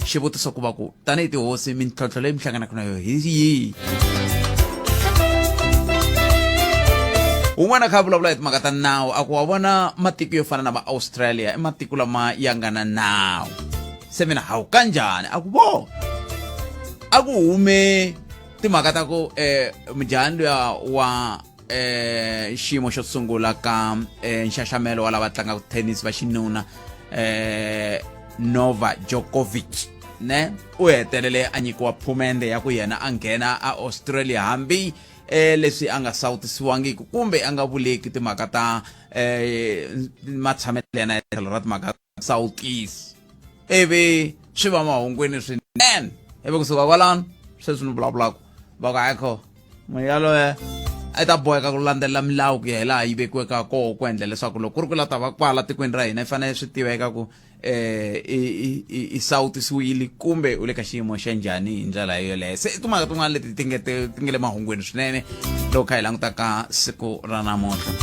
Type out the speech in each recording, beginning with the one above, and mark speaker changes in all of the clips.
Speaker 1: Xivutiso ku va ku tanihi tihosi mintlhontlho leyi mi hlanganaka na yona hi yihi? Un'wana kha a vulavula hi timhaka ta nawu, a ku wa vona matiko yo fana na va Australia i matiko lama ya nga na nawu. Se mina hawu kanjhani? A ku vo a ku hume timhaka ta ku mujahani luya wa xiyimo xo sungula ka nxaxamelo wa lava tlangaka tennis va xinuna, Nova Djokovic, ne u hetelele a nyikiwa phumende ya ku yena a nghena a Australia hambi leswi a nga sawutisiwangiki kumbe a nga vuleki timhaka ta matshamelo ya yena tlhelo ra timhaka sawutisi, ivi swi va mahungwini swinene. Ivi kusuka kwalano sweswi ni vulavulaka va ku ayikho munhu yaloye a ta boheka ku landzelela milawu ku ya hi laha yi vekiweke koho, ku endla leswaku loko ku ri ku la ta va kwala tikweni ra hina i fanele swi tiveka ku i sawutisiwile kumbe u le ka xiyimo xa njhani hi ndlela yoleyo. Se i timhaka tin'wana leti ti nge ti nge le mahungwini swinene loko kha hi languta ka siku ra namuntlha.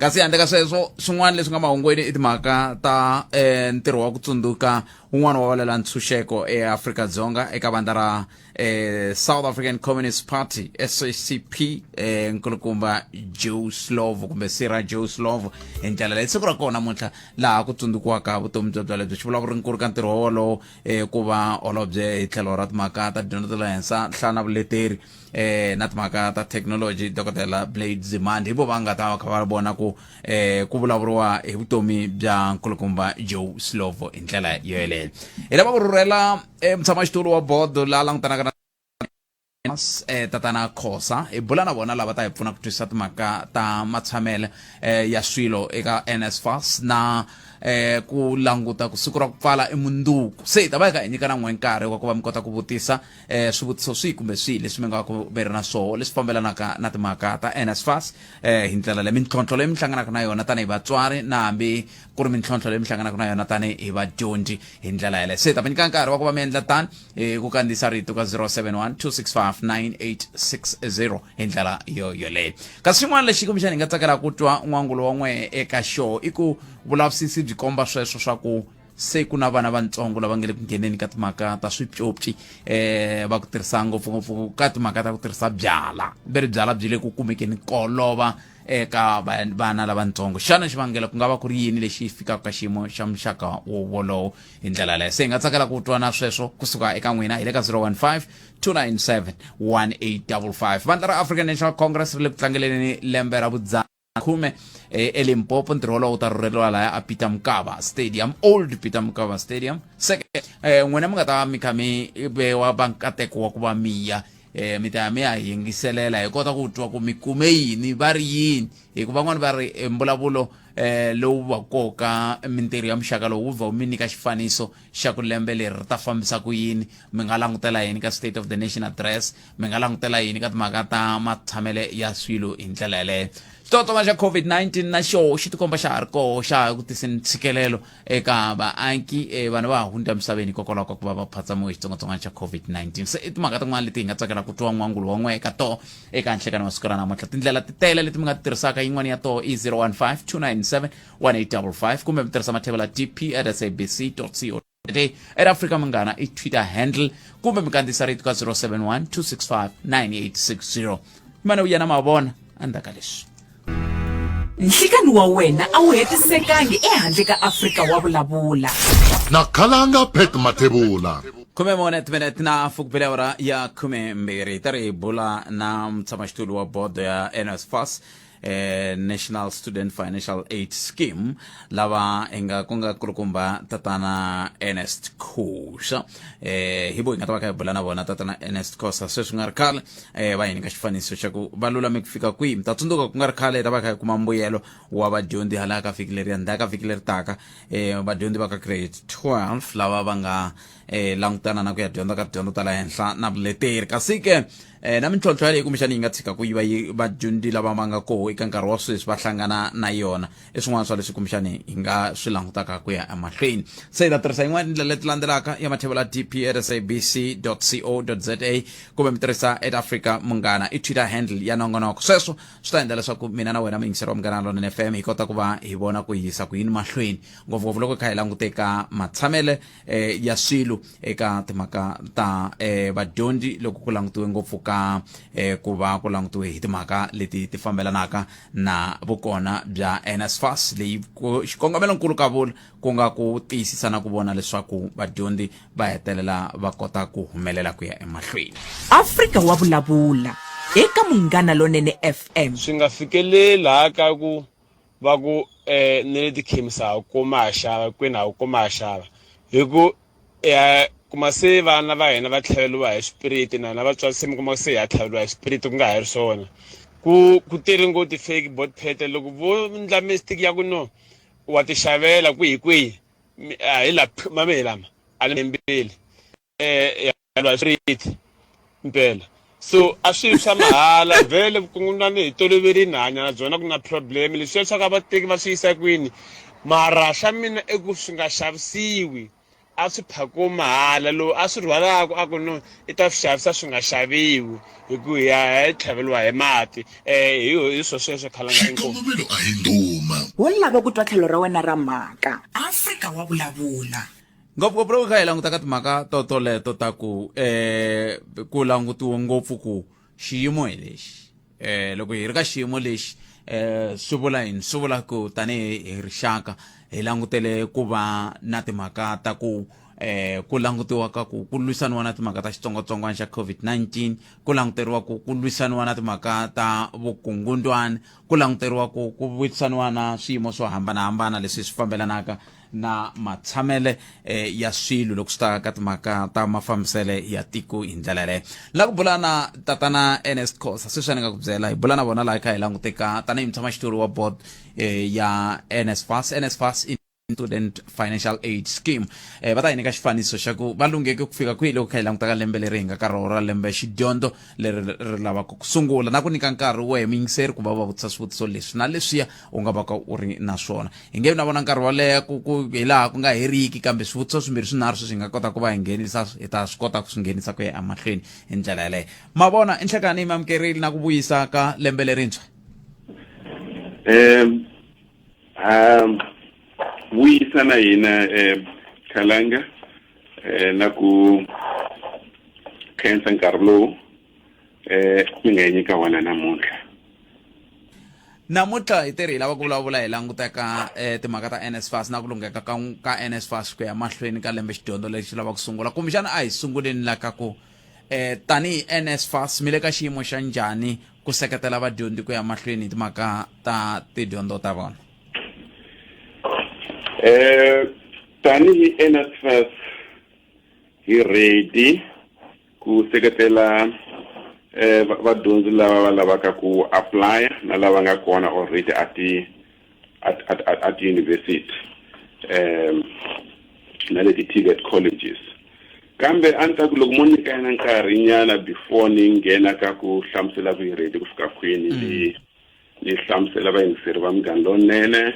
Speaker 1: Kasi handle ka sweswo, swin'wana leswi nga mahungwini i timhaka ta ntirho wa ku tsundzuka wun'wana wa valwela ntshunxeko eAfrika-Dzonga eka vandla ra South African Communist Party, SACP, nkulukumba Joe Slovo kumbe Sira Joe Slovo hi ndlela leyi. Siku ra kona namuntlha laha ku tsundzukiwaka vutomi bya bya lebyi xivulavurinkulu ka ntirho wolowo ku va holobye hi tlhelo ra timhaka ta dyondzo ta le henhla nhlana vuleteri na timhaka ta thekinoloji, Dokodela Blade Nzimande, hi vo va nga ta va kha va vona ku ku vulavuriwa hi vutomi bya nkulukumba Joe Slovo hi ndlela yo yeleyo. Hi lava ku rhurhela mutshamaxitulu wa bodo la langutanaka na tatana Khosa, hi bula na vona lava ta hi pfuna ku twisisa timhaka ta matshamele ya swilo eka NSFAS na ku languta ku siku ra ku pfala i munduku. Se hi ta va hi kha hi nyika na n'we nkarhi wa ku va mi kota ku vutisa swivutiso swihi kumbe swihi leswi mi nga ku ve ri na swoho leswi fambelanaka na timhaka ta NSFAS hi ndlela leyi, mintlhontlho leyi mi hlanganaka na yona tanihi vatswari na hambi ku ri mintlhontlho leyi mi hlanganaka na yona tanihi vadyondzi hi ndlela yeleyo. Se hi ta mi nyika nkarhi wa ku va mi endla tani hi ku kandziyisa rito ka 071 265 9860 hi ndlela yo yoleyo. Kasi xin'wana lexi kumbexana hi nga tsakelaka ku twa n'wangulo wa n'wehe eka xo i ku vulavisisi byi komba sweswo swa ku se ku na vana vantsongo lava nga le ku ngheneni ka timhaka ta swipyopyi, va ku tirhisa ngopfungopfu ka timhaka ta ku tirhisa byala, ve ri byala byi le ku kumekeni kolova eka vana lavatsongo. Xana xivangelo ku nga va ku ri yini lexi fikaka ka xiyimo xa muxaka wo wolowo hi ndlela yaleyo? Se hi nga tsakela ku twa na sweswo kusuka eka n'wina hi le ka 015 297 1855. Vandla ra African National Congress ri le ku tlangeleni lembe ra vudzana khume eLimpopo. Ntirho wolowo wu ta rhurheriwa laya a Peter Mokaba Stadium, Old Peter Mokaba Stadium. Seke n'wina mi nga ta mi kha mi vewa va nkateko wa ku va mi ya mi ta ya mi ya yingiselela, hi kota ku twa ku mi kume yini, va ri yini, hikuva van'wani va ri mbulavulo lowu va koka mintirho ya muxaka lowu wu vha wu mi nyika xifaniso xa ku lembe leri ri ta fambisa ku yini, mi nga langutela yini ka State of the Nation Address, mi nga langutela yini ka timhaka ta matshamele ya swilo hi ndlela yeleyo. Xitsongwatsongwana xa COVID-19 na xoho xi tikomba xa ha ri koho, xa ha ku tiseni ntshikelelo eka vaaki. Vanhu va ha hundza emisaveni hikokwalaho ka ku va va phatsamiwe hi xitsongwatsongwana xa COVID-19. Se i timhaka tin'wana leti hi nga tsakela ku twa n'wangulo wa n'we eka toho eka nhlekani wa siku ra namuntlha. Tindlela ti tele leti mi nga ti tirhisaka, yin'wana ya toho i 015 297 1855 kumbe mi tirhisa mathevela dp at sabc co at Africa Munghana i Twitter handle, kumbe mi kandziyisa rito ka 071 265 9860. Mane u yena mavona endzhaku ka leswi.
Speaker 2: Nhlikani wa wena a wu hetisekangi ehandle ka Afrika wa vulavula.
Speaker 3: Na khalanga Pat Mathebula.
Speaker 1: 14 timinete na fukubile awara ya 12, ta ri hi bula na mutshamaxitulu wa bodo ya NSFAS, National Student Financial Aid Scheme, lava hi nga ku nga kulukumba tatana Ernest Khosa. Hi vo hi nga ta va kha hi bula na vona tatana Ernest Khosa sweswi nga ri khale, va hi nyika xifaniso xa ku va lulame ku fika kwihi. Mi ta tsundzuka ku nga ri khale hi ta va kha hi kuma mbuyelo wa vadyondzi hala ka vhiki leriya, ndzhaku ka vhiki leri taka, vadyondzi va ka grade 12 lava va nga langutana na ku ya dyondza ka tidyondzo ta le henhla na vuleteri. Kasi ke Na mintlhontlho yaleyi kumbexani yi nga tshika ku yi va yi vadyondzi lava va nga koho eka nkarhi wa sweswi va hlangana na yona i swin'wana swa leswi kumbexani hi nga swi langutaka ku ya emahlweni. Se hi ta tirhisa yin'wana tindlela leti landzelaka ya mathevula dp at sabc co za, kumbe mi tirhisa at Africa Munghana, i Twitter handle ya nongonoko. Sweswo swi ta endla leswaku mina na wena muyingiseri wa Munghana Lonene FM hi kota ku va hi vona ku yisa ku yini mahlweni, ngopfungopfu loko hi kha hi languteka matshamele ya swilo eka timhaka ta vadyondzi, loko ku langutiwe ngopfu ka ku va ku langutiwe hi timhaka leti ti fambelanaka na vukona bya NSFAS, leyi xikongomelonkulu ka vula ku nga ku tiyisisa na ku vona leswaku vadyondzi va hetelela va kota ku humelela ku ya emahlweni.
Speaker 2: Afrika wa vulavula eka Munghana Lonene FM.
Speaker 4: Swi nga fikeleli laha ka ku va ku ni le tikhemisi ha kuma ha xava kwini ha kuma ha xava, hi ku ya kuma se vana va hina va tlhaveliwa hi swipiriti, na hina vatswari se mi kuma se ha tlhaveliwa hi swipiriti ku nga ha ri swona. Ku tele ngopfu ti-fake bot pete, loko vo ndla mistake ya ku no wa ti xavela kwihi kwihi, a hi la mame lama a ni hembeli ya street mpela. So a swi swa mahala vhele, vukungundzwani hi toloverini, hanya na byona, ku na problem leswiya swa ka va teki va swi yisa kwini. Mara xa mina i ku swi nga xavisiwi, a swi phakiwi mahala, lowu a swi rhwalaka a ku no i ta swi xavisa, swi nga xaviwi, hi ku hi ya hi tlhaveliwa hi mati. Hi swo sweswo, khalanga, inkomu.
Speaker 3: Xikongomelo a hi ndhuma.
Speaker 2: Wo lava ku twa tlhelo ra wena ra mhaka. Afrika wa vulavula.
Speaker 1: Ngopfungopfu loko kha hi languta ka timhaka to toleto ta ku ku langutiwe ngopfu ku xiyimo hi lexi, loko hi ri ka xiyimo lexi, swi vula yini? Swi vula ku tanihi hi rixaka hi langutele ku va na timhaka ta ku ku langutiwa ka ku ku lwisaniwa na timhaka ta xitsongwatsongwana xa COVID-19, ku languteriwa ku ku lwisaniwa na timhaka ta vukungundwani, ku languteriwa ku ku lwisaniwa na swiyimo swo hambanahambana leswi swi fambelanaka na matshamele ya swilo loko swi ta ka timhaka ta mafambisele ya tiko hi ndlela yaleyo. La ku bula na tatana Ernest Khosa, sweswi a ni nga ku byela hi bula na vona laha kha hi languteka tanihi mutshamaxitulu wa board ya NSFAS. NSFAS i Student Financial Aid Scheme. Va ta hi nyika xifaniso xa ku va lungheke ku fika kwihi loko kha hi languta ka lembe leri hi nga ka rona ra lembe xidyondzo leri ri lavaka ku sungula, na ku nyika nkarhi wehe muyingiseri ku va va vutisa swivutiso leswi na leswiya u nga va ka u ri na swona. Hi nge vi na vona nkarhi wo leha ku ku hi laha ku nga heriki, kambe swivutiso swimbirhi swinharhu sweswi hi nga kota ku va hi nghenisa, hi ta swi kota ku swi nghenisa ku ya emahlweni hi ndlela yaleyo. Ma vona, i nhlekani mi amukerile na ku vuyisa ka lembe lerintshwa.
Speaker 5: Ha vuyisa na hina Khalanga, na ku khensa nkarhi lowu mi nga hi nyika wona namuntlha.
Speaker 1: Namuntlha hi tirhi hi lava ku vulavula hi languta ka timhaka ta NSFAS na ku lungheka ka NSFAS ku ya mahlweni ka lembe xidyondzo lexi lava ku sungula. Kumbexana a hi sunguleni la ka ku tanihi NSFAS mi le ka xiyimo xa njhani ku seketela vadyondzi ku ya mahlweni hi timhaka ta tidyondzo ta vona?
Speaker 5: Tanihi NSFAS hi ready ku seketela vadyondzi lava va lavaka ku apply na lava nga kona already a ti a ti-university na le ti-TVET colleges. Kambe a ni ta ku loko mo nyika yena nkarhi nyana before ni nghena ka ku hlamusela ku hi ready ku fika kwini, ni hlamusela vayingiseri va Munghana Lonene,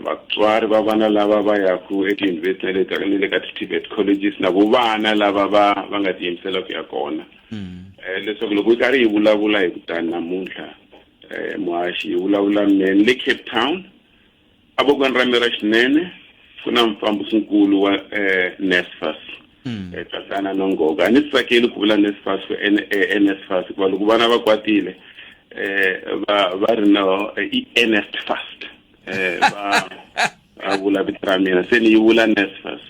Speaker 5: vatswari va vana lava va yaku etiyunivhesiti na le ka ni le ka ti-TVET colleges, na vo vana lava va nga tiyimisela ku ya kona, leswaku loko hi karhi hi vulavula hi ku tani namuntlha, muhaxi, hi vulavula mene le Cape Town, evokweni ra mina ra xinene ku na mufambisinkulu wa NSFAS, tatana Nongogo. A ni swi tsakeli ku vula NSFAS ku NSFAS, hikuva loko vana va kwatile va ri no i Ernest Fast, va vula vito ra mina, se ni yi vula NSFAS.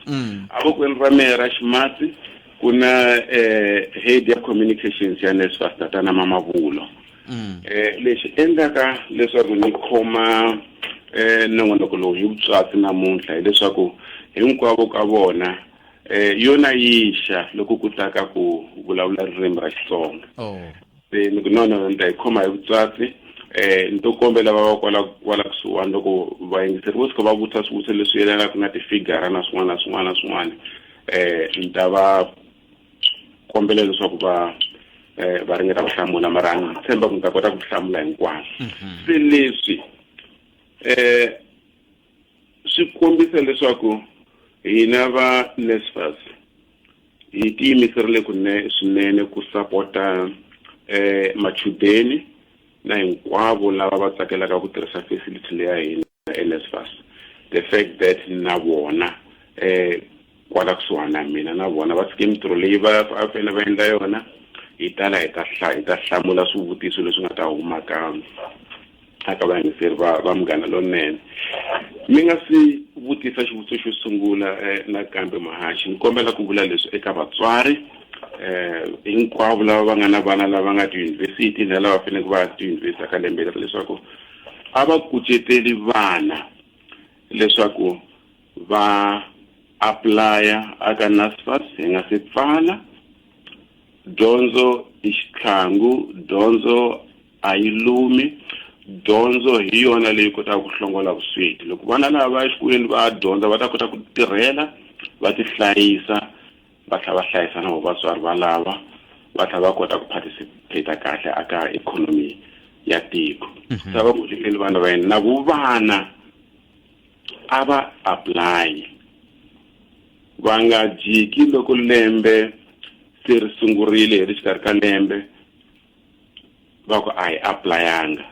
Speaker 5: Evokweni ra mina ra ximatsi ku na head ya communications ya NSFAS, tatana Mamavulo. Lexi endlaka leswaku ni khoma nongonoko lowu hi vutswatsi namuntlha hileswaku hinkwavo ka vona yona yixa loko ku ta ka ku vulavula ririmi ra Xitsonga. Se ni ku no no, ni ta yi khoma hi vutswatsi. Ni to kombela va va kwala kusuhani, loko vayingiseri vo suka va vutisa swivutiso leswi yelanaka na tifigara na swin'wana na swin'wana na swin'wana, ni ta va kombela leswaku va Va ringeta ku hlamula, mara ni tshemba ku ni ta kota ku hlamula hinkwaswo. Se leswi swi kombisa leswaku hina va NSFAS hi tiyimiserile kunene swinene ku sapota machudeni na hinkwavo lava va tsakelaka ku tirhisa facility leya hina NSFAS. The fact that na vona kwala kusuhani na mina, na vona va tshike mintirho leyi va fanele va endla yona, hi tala hi ta hi ta hlamula swivutiso leswi nga ta huma ka aka vayingiseri va Munghana Lonene. Mi nga si vutisa xivutiso xo sungula, nakambe muhaxi, ni kombela ku vula leswi eka vatswari hinkwavo lava va nga na vana lava nga tiyunivhesiti na lava faneleke va tiyunivhesiti ka lembe leri, leswaku a va kuceteli vana leswaku va apply-a aka NSFAS hi nga se pfala. Dyondzo i xitlhangu, dyondzo a yi lumi, dyondzo hi yona leyi kotaka ku hlongola vusweti. Loko vana lava va exikolweni va dyondza, va ta kota ku tirhela, va ti hlayisa, va tlhela va hlayisa na vo vatswari va lava, va tlhela va kota ku participate kahle aka economy ya tiko. Se va kuceteli vana va yena, na vo vana a va apply, va nga jiki loko lembe se ri sungurile, hi ri xikarhi ka lembe va ku a hi apply-anga.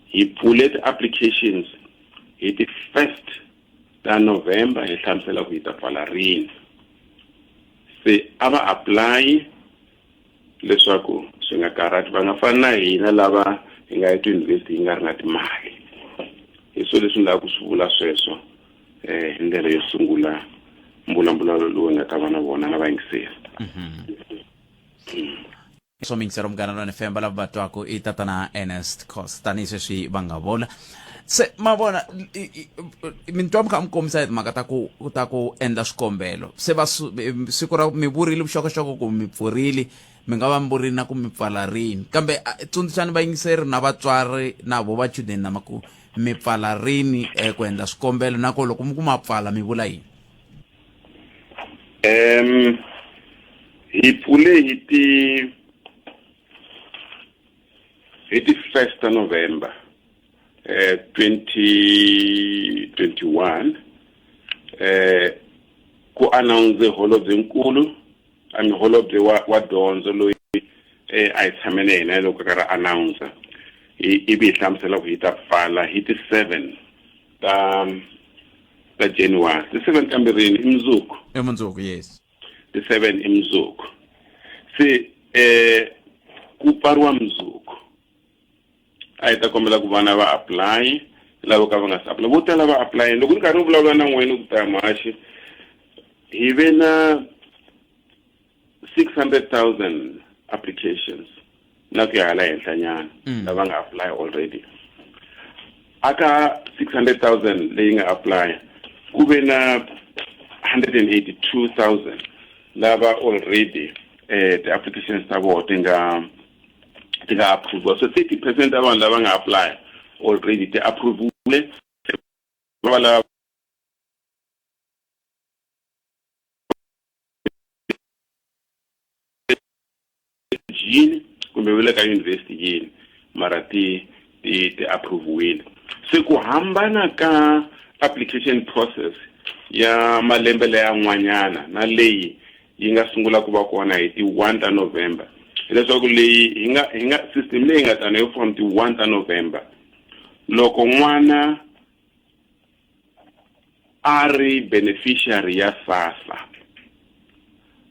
Speaker 5: Hi pfule ti-applications hi ti-1 ta November, hi hlamusela ku hi ta pfala rini. Se a va apply leswaku swi nga karhati, va nga fani na hina lava hi nga ya tiyunivhesiti hi nga ri na timali. Hi swilo leswi ni lavaka ku swi vula sweswo hi ndlela yo sungula mbulavulo lowu hi nga ta va na vona na vayingiseri.
Speaker 1: Swo mingisero Munghana Lona FM, lava va twaku i tatana Ernest Cos, tanihi sweswi va nga vula. Se ma vona mi twa mi kha mi kombisa hi timhaka ta ku endla swikombelo. Se va siku ra mi vurile vuxokoxoko ku mi pfurile, mi nga va mi vurile na ku mi pfala rini, kambe tsundzuxani vayingiseri na vatswari na vo vachudeni nama ku mi pfala rini ku endla swikombelo, na ku loko mi ku ma pfala mi vula yini?
Speaker 5: Hi pfule hi ti 1 ta November 2021. Ku announce holobye nkulu, I mean holobye wa dyondzo loyi a hi tshame na yena loko ka ri announce, ivi hi hlamusela ku hi ta pfala hi ti 7 ta January. Ti 7 kambe rini? I mundzuku.
Speaker 1: I mundzuku, yes.
Speaker 5: Ti 7 i mundzuku. Se ku pfariwa mundzuku. A hi ta kombela ku vana va apply lava ka va nga se apply. Vo tala va apply. Loko ni karhi ni vulavula na n'wina ku ta muhaxi, hi ve na 600,000 applications na ku ya hala henhla nyana lava nga apply already. Aka 600,000 leyi nga apply, ku ve na 182,000 lava already ti-applications ta vona ti nga approve. So 30% ta vanhu lava nga apply already ti approve-ile, va lava yini kumbe va le ka university yini, mara ti approve-wile. Se ku hambana ka application process ya malembe leyan'wanyana na leyi yi nga sungula ku va kona hi ti 1 ta November, hileswaku leyi hi nga system leyi nga tana yo from ti 1 ta November, loko n'wana a ri beneficiary ya SASSA,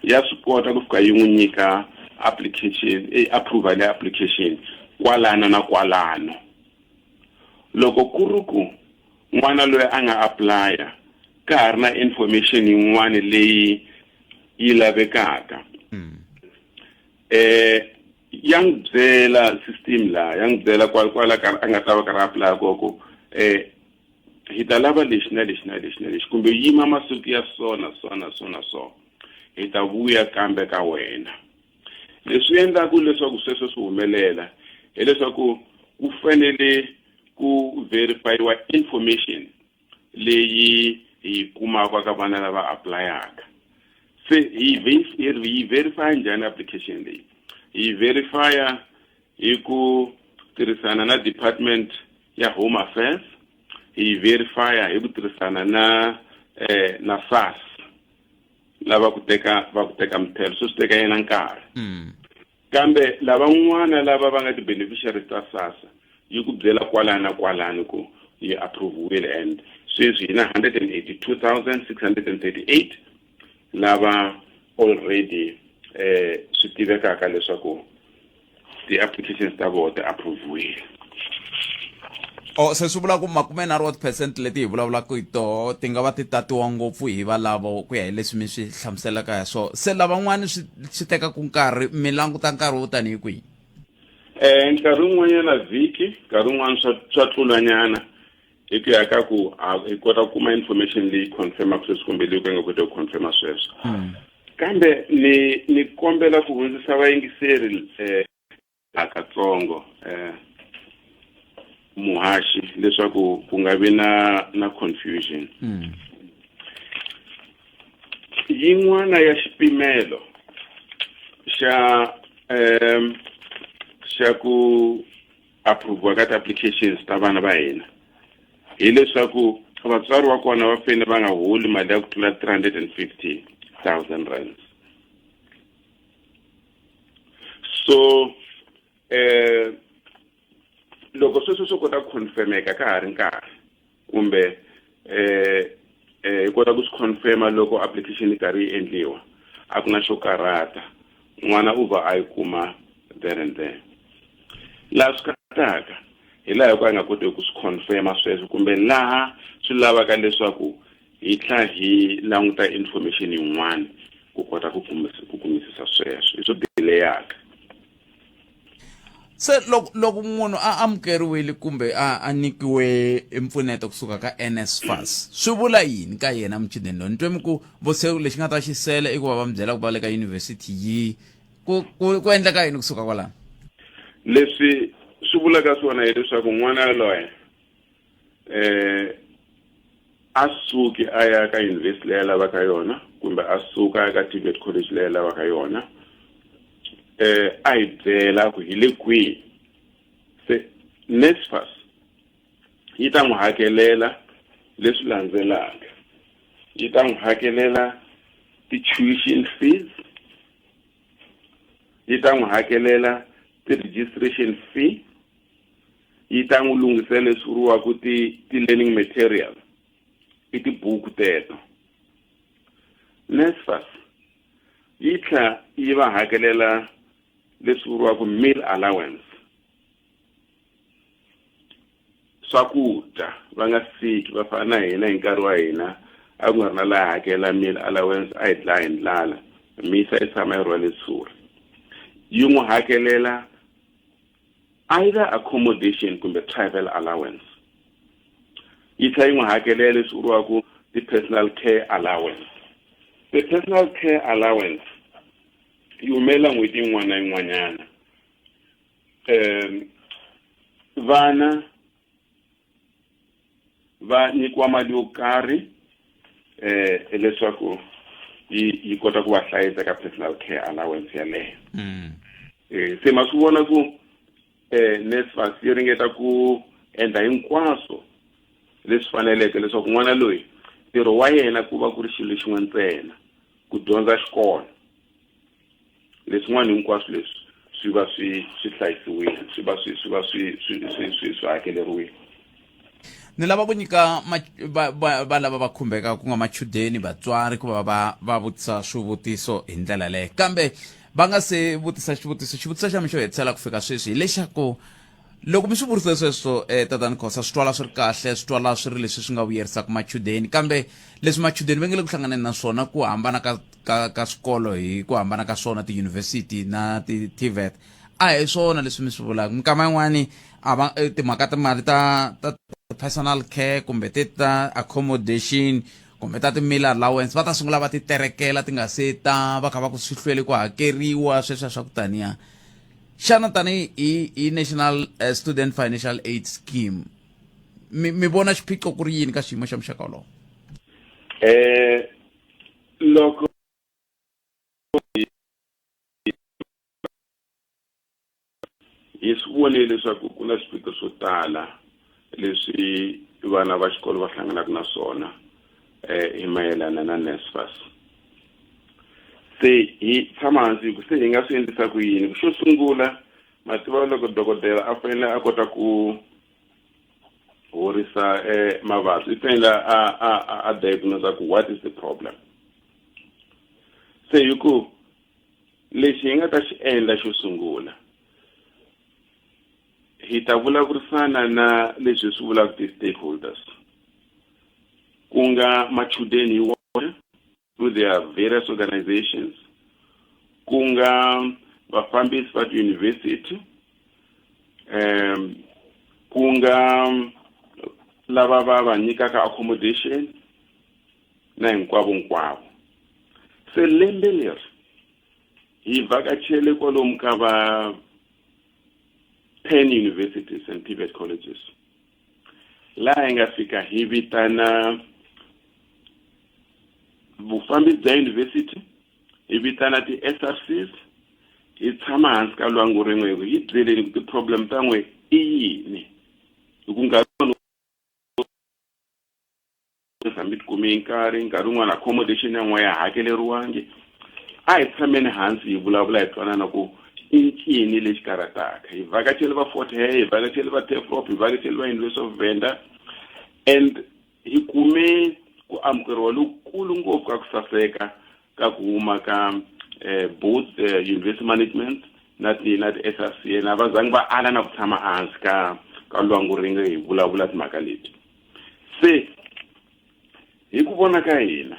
Speaker 5: ya swi kota ku fika yi n'wi nyika application, approval ya application kwalano na kwalano. Loko ku ri ku n'wana loyi a nga apply-a ka ha ri na information yin'wana leyi yi lavekaka, ya n'wi byela system laha, ya n'wi byela kwala kwala ka a nga ta va karhi apply koko, hi ta lava lexi na lexi na lexi na lexi, kumbe yima masiku ya so na so na so na so, hi ta vuya kambe ka wena. Leswi endlaku leswaku sweswo swi humelela hileswaku ku fanele ku verifyiwa information leyi hi yi kumaka ka vana lava apply-aka. Se hi yi verify njhani application leyi? Hi verifya hi ku tirhisana na department ya home affairs, hi verifya hi ku tirhisana na na SARS lava ku teka va ku teka mithelo, so swi teka yena nkarhi. Kambe lavan'wana lava va nga ti-beneficiaries ta SASSA yi ku byela kwalani na kwalani ku yi approve-wile, and sweswi hi na 182,638 lava already swi tivekaka leswaku ti-applications ta vona ti approve-wile.
Speaker 1: O se swi vula ku 30 wa ti-percent leti hi vulavulaka hi toho ti nga va ti tatiwa ngopfu hi valavo ku ya hi leswi mi swi hlamuselaka hi swona. Se lavan'wani swi tekaka nkarhi, mi languta nkarhi wo tanihi kwihi?
Speaker 5: Nkarhi wun'wanyana vhiki, nkarhi wun'wana swa tlulanyana hi ku ya ka ku hi kota ku kuma information leyi confirmaka sweswi kumbe leyi ku nga koti ku confirma sweswo. Kambe ni kombela ku hundzisa vayingiseri katsongo muhaxi leswaku ku nga vi na confusion. Yin'wana ya xipimelo xa ku approve ka ti-applications ta vana va hina hileswaku vatswari wa kona va fanele va nga holi mali ya ku tlula 350,000 rands. So loko sweswo swo kota ku confirmeka ka ha ri nkarhi, kumbe hi kota ku swi confirma loko application yi karhi yi endliwa, a ku na xo karhata, n'wana u va a yi kuma there and then. Laha swi karhataka hi laha hi ku a nga koteki ku swi confirma sweswo, kumbe laha swi lavaka leswaku hi tlhela hi languta information yin'wana ku kota ku kumisisa sweswo, hi swo delayaka.
Speaker 1: Se loko munhu a amukeriwile kumbe a nyikiwe mpfuneto kusuka ka NSFAS, swi vula yini ka yena muchudeni loyi? Ni twe mi ku vo se lexi nga ta xi sele i ku va va mi byela ku va le ka yunivhesiti yi ku endleka yini kusuka kwalano?
Speaker 5: Leswi swi vulaka swona hileswaku n'wana yaloye a suki a ya ka yunivhesiti leyi a lavaka yona, kumbe a suka a ya ka TVET college leyi a lavaka yona, a hi byela ku hi le kwihi. Se NSFAS yi ta n'wi hakelela leswi landzelaka. Yi ta n'wi hakelela ti-tuition fees, yi ta n'wi hakelela ti-registration fee, yi ta n'wi lunghisela leswi vuriwaka ti-learning material, i tibuku teto. NSFAS yi tlhela yi va hakelela leswi vuriwaka meal allowance, swakudya va nga siki, va fana na hina hi nkarhi wa hina a ku nga ri na laha hakela meal allowance, a hi dlaya hi ndlala, misa yi tshama yi rhwale tshuri. Yi n'wi hakelela either accommodation kumbe travel allowance, yi tlhela yi n'wi hakelela leswi vuriwaka ti-personal care allowance. The personal care allowance yi humelela n'hweti yin'wana na yin'wanyana. Vana va nyikiwa mali yo karhi leswaku yi kota ku va hlayisa ka personal care allowance yaleyo. Se ma swi vona ku NSFAS yi ringeta ku endla hinkwaswo leswi faneleke leswaku n'wana loyi ntirho wa yena ku va ku ri xilo xin'we ntsena, ku dyondza xikolo. Leswin'wana hinkwaswo leswi swi va swi hlayisiwile, swi va swi va swi hakeleriwile.
Speaker 1: Ni lava ku nyika va lava va khumbekaka, ku nga machudeni, vatswari, ku va va vutisa swivutiso hi ndlela leyo. Kambe va nga se vutisa xivutiso, xivutiso xa mi xo hetisela ku fika sweswi hi lexaku loko mi swi vurise sweswo, tatani Khosa, swi twala swi ri kahle, swi twala swi ri leswi swi nga vuyerisaka machudeni, kambe leswi machudeni va nge le ku hlanganeni na swona, ku hambana ka swikolo hi ku hambana ka swona, tiyunivhesiti na ti-TVET, a hi swona leswi mi swi vulaka. Minkama yin'wani a va timhaka timali ta personal care kumbe ti ta accommodation kumbe ta ti-meal allowance va ta sungula va ti terekela ti nga se ta, va kha va ku swi hlwele ku hakeriwa sweswiya swa ku taniya. Xana tanihi hi National Student Financial Aid Scheme mi vona xiphiqo ku ri yini ka xiyimo xa muxaka wolowo?
Speaker 5: Loko Hi swi vonile leswaku ku na swiphiqo swo tala leswi vana va xikolo va hlanganaka na swona eh hi mayelana na NSFAS. Se hi tshama hansi ku se hi nga swi endlisa ku yini? Xo sungula, ma tiva loko dokodela a fanele a kota ku horisa eh mavabyi, i fanele a diagnose ku what is the problem. Se hi ku lexi hi nga ta xi endla xo sungula, hi ta vulavurisana na leswi hi swi vulaka ti-stakeholders, ku nga machudeni hi woxe through their various organizations, ku nga vafambisi va tiyunivhesiti, ku nga lava va va nyikaka accommodation na hinkwavo nkwavo. Se lembe leri hi vhakachele kwalomu ka va 10 universities and TVET colleges, laha hi nga fika hi vitana vufambisi bya university, hi vitana ti-SRCs, hi tshama hansi ka lwangu rin'we hi ku hi byeleni ku ti-problem ta n'we i yini, hi ku nkarhi hambi ti kumi nkarhi nkarhi wun'wana accommodation ya n'we ya hakeleriwangi. A hi tshameni hansi hi vulavula, hi twanana ku i ncini lexi karhataka. Hi vhakachele va Fort Hare, hi vhakachele va Tafelkop, hi vhakachele va University of Venda, and hi kume ku amukeriwa lokukulu ngopfu ka ku saseka ka ku huma ka both university management na ti SRC. Na va zangi va ala na ku tshama ehansi ka lwangu rin'we hi vulavula timhaka leti. Se hi ku vona ka hina,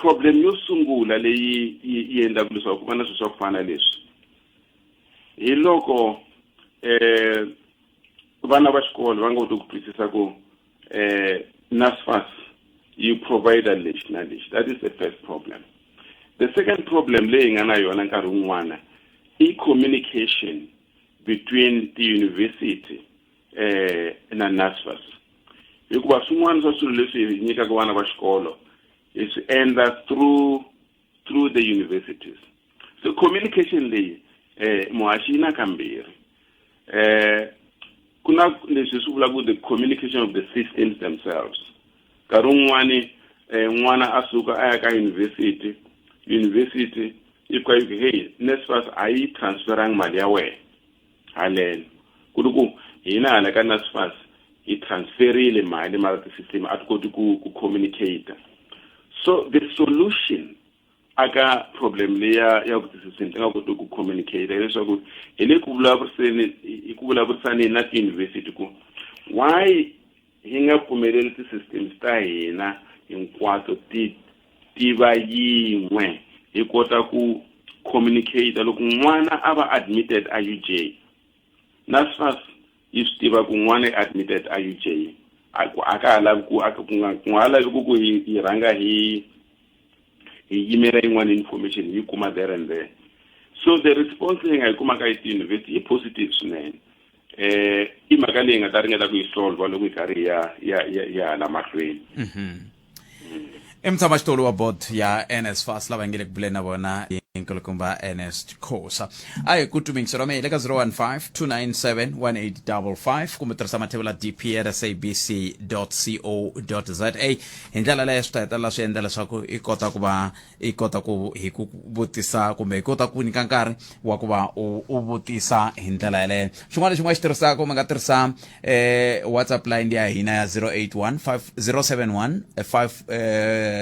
Speaker 5: problem yo sungula leyi yi endlaka leswaku ku va na swilo swa ku fana leswi, hi loko vana va xikolo va nga koti ku twisisa ku NSFAS yi provide lexi na lexi. That is the first problem. The second problem leyi nga na yona nkarhi wun'wana i communication between ti-university na NSFAS, hikuva swin'wana swa swilo leswi hi nyikaka vana va xikolo hi swi endla through the universities. So communication leyi, muhaxi, yi na kambirhi. Ku na leswi swi vulaka the communication of the systems themselves. Nkarhi wun'wani n'wana a suka a ya ka university, university yi fika yi ku, "Hey, NSFAS a yi transferangi mali ya wena haleno," ku ri ku hina hala ka NSFAS hi transferile mali, mara ti-system a ti koti ku communicate. So the solution aka problem leya ya ku ti-system ti nga koti ku communicate leswaku hi le ku vulavuriseni, hi ku vulavurisaneni na tiyunivhesiti ku why hi nga pfumeleli ti-systems ta hina hinkwato ti tiva yin'we, hi kota ku communicate. Loko n'wana a va admitted a UJ, NSFAS yi swi tiva ku n'wana i admitted a UJ, a ku a ka ha lavi ku a ku nga ku nga ha lavi ku hi rhanga hi yimela yin'wana information, hi yi kuma there and there. So the response leyi nga yi kumaka hi tiyunivhesiti yi positive swinene. I mhaka leyi nga ta ringeta ku yi solve loko hi karhi hi ya hala mahlweni.
Speaker 1: I mutshamaxitulu wa board ya NSFAS lava nge le ku buleni na vona, nkulukumba Ernest Khosa. A hi ku tumingiselo wa mehe le ka 015 297 1855 kumbe tirhisa mathevula dp@sabc co za. Hi ndlela leyo swi ta hetelela swi endla leswaku i kota ku va i kota ku hi ku vutisa kumbe hi kota ku nyika nkarhi wa ku va u vutisa hi ndlela yeleyo. Xin'wana lexi u nga xi tirhisaka, mi nga tirhisa WhatsApp line ya hina ya 081 071 5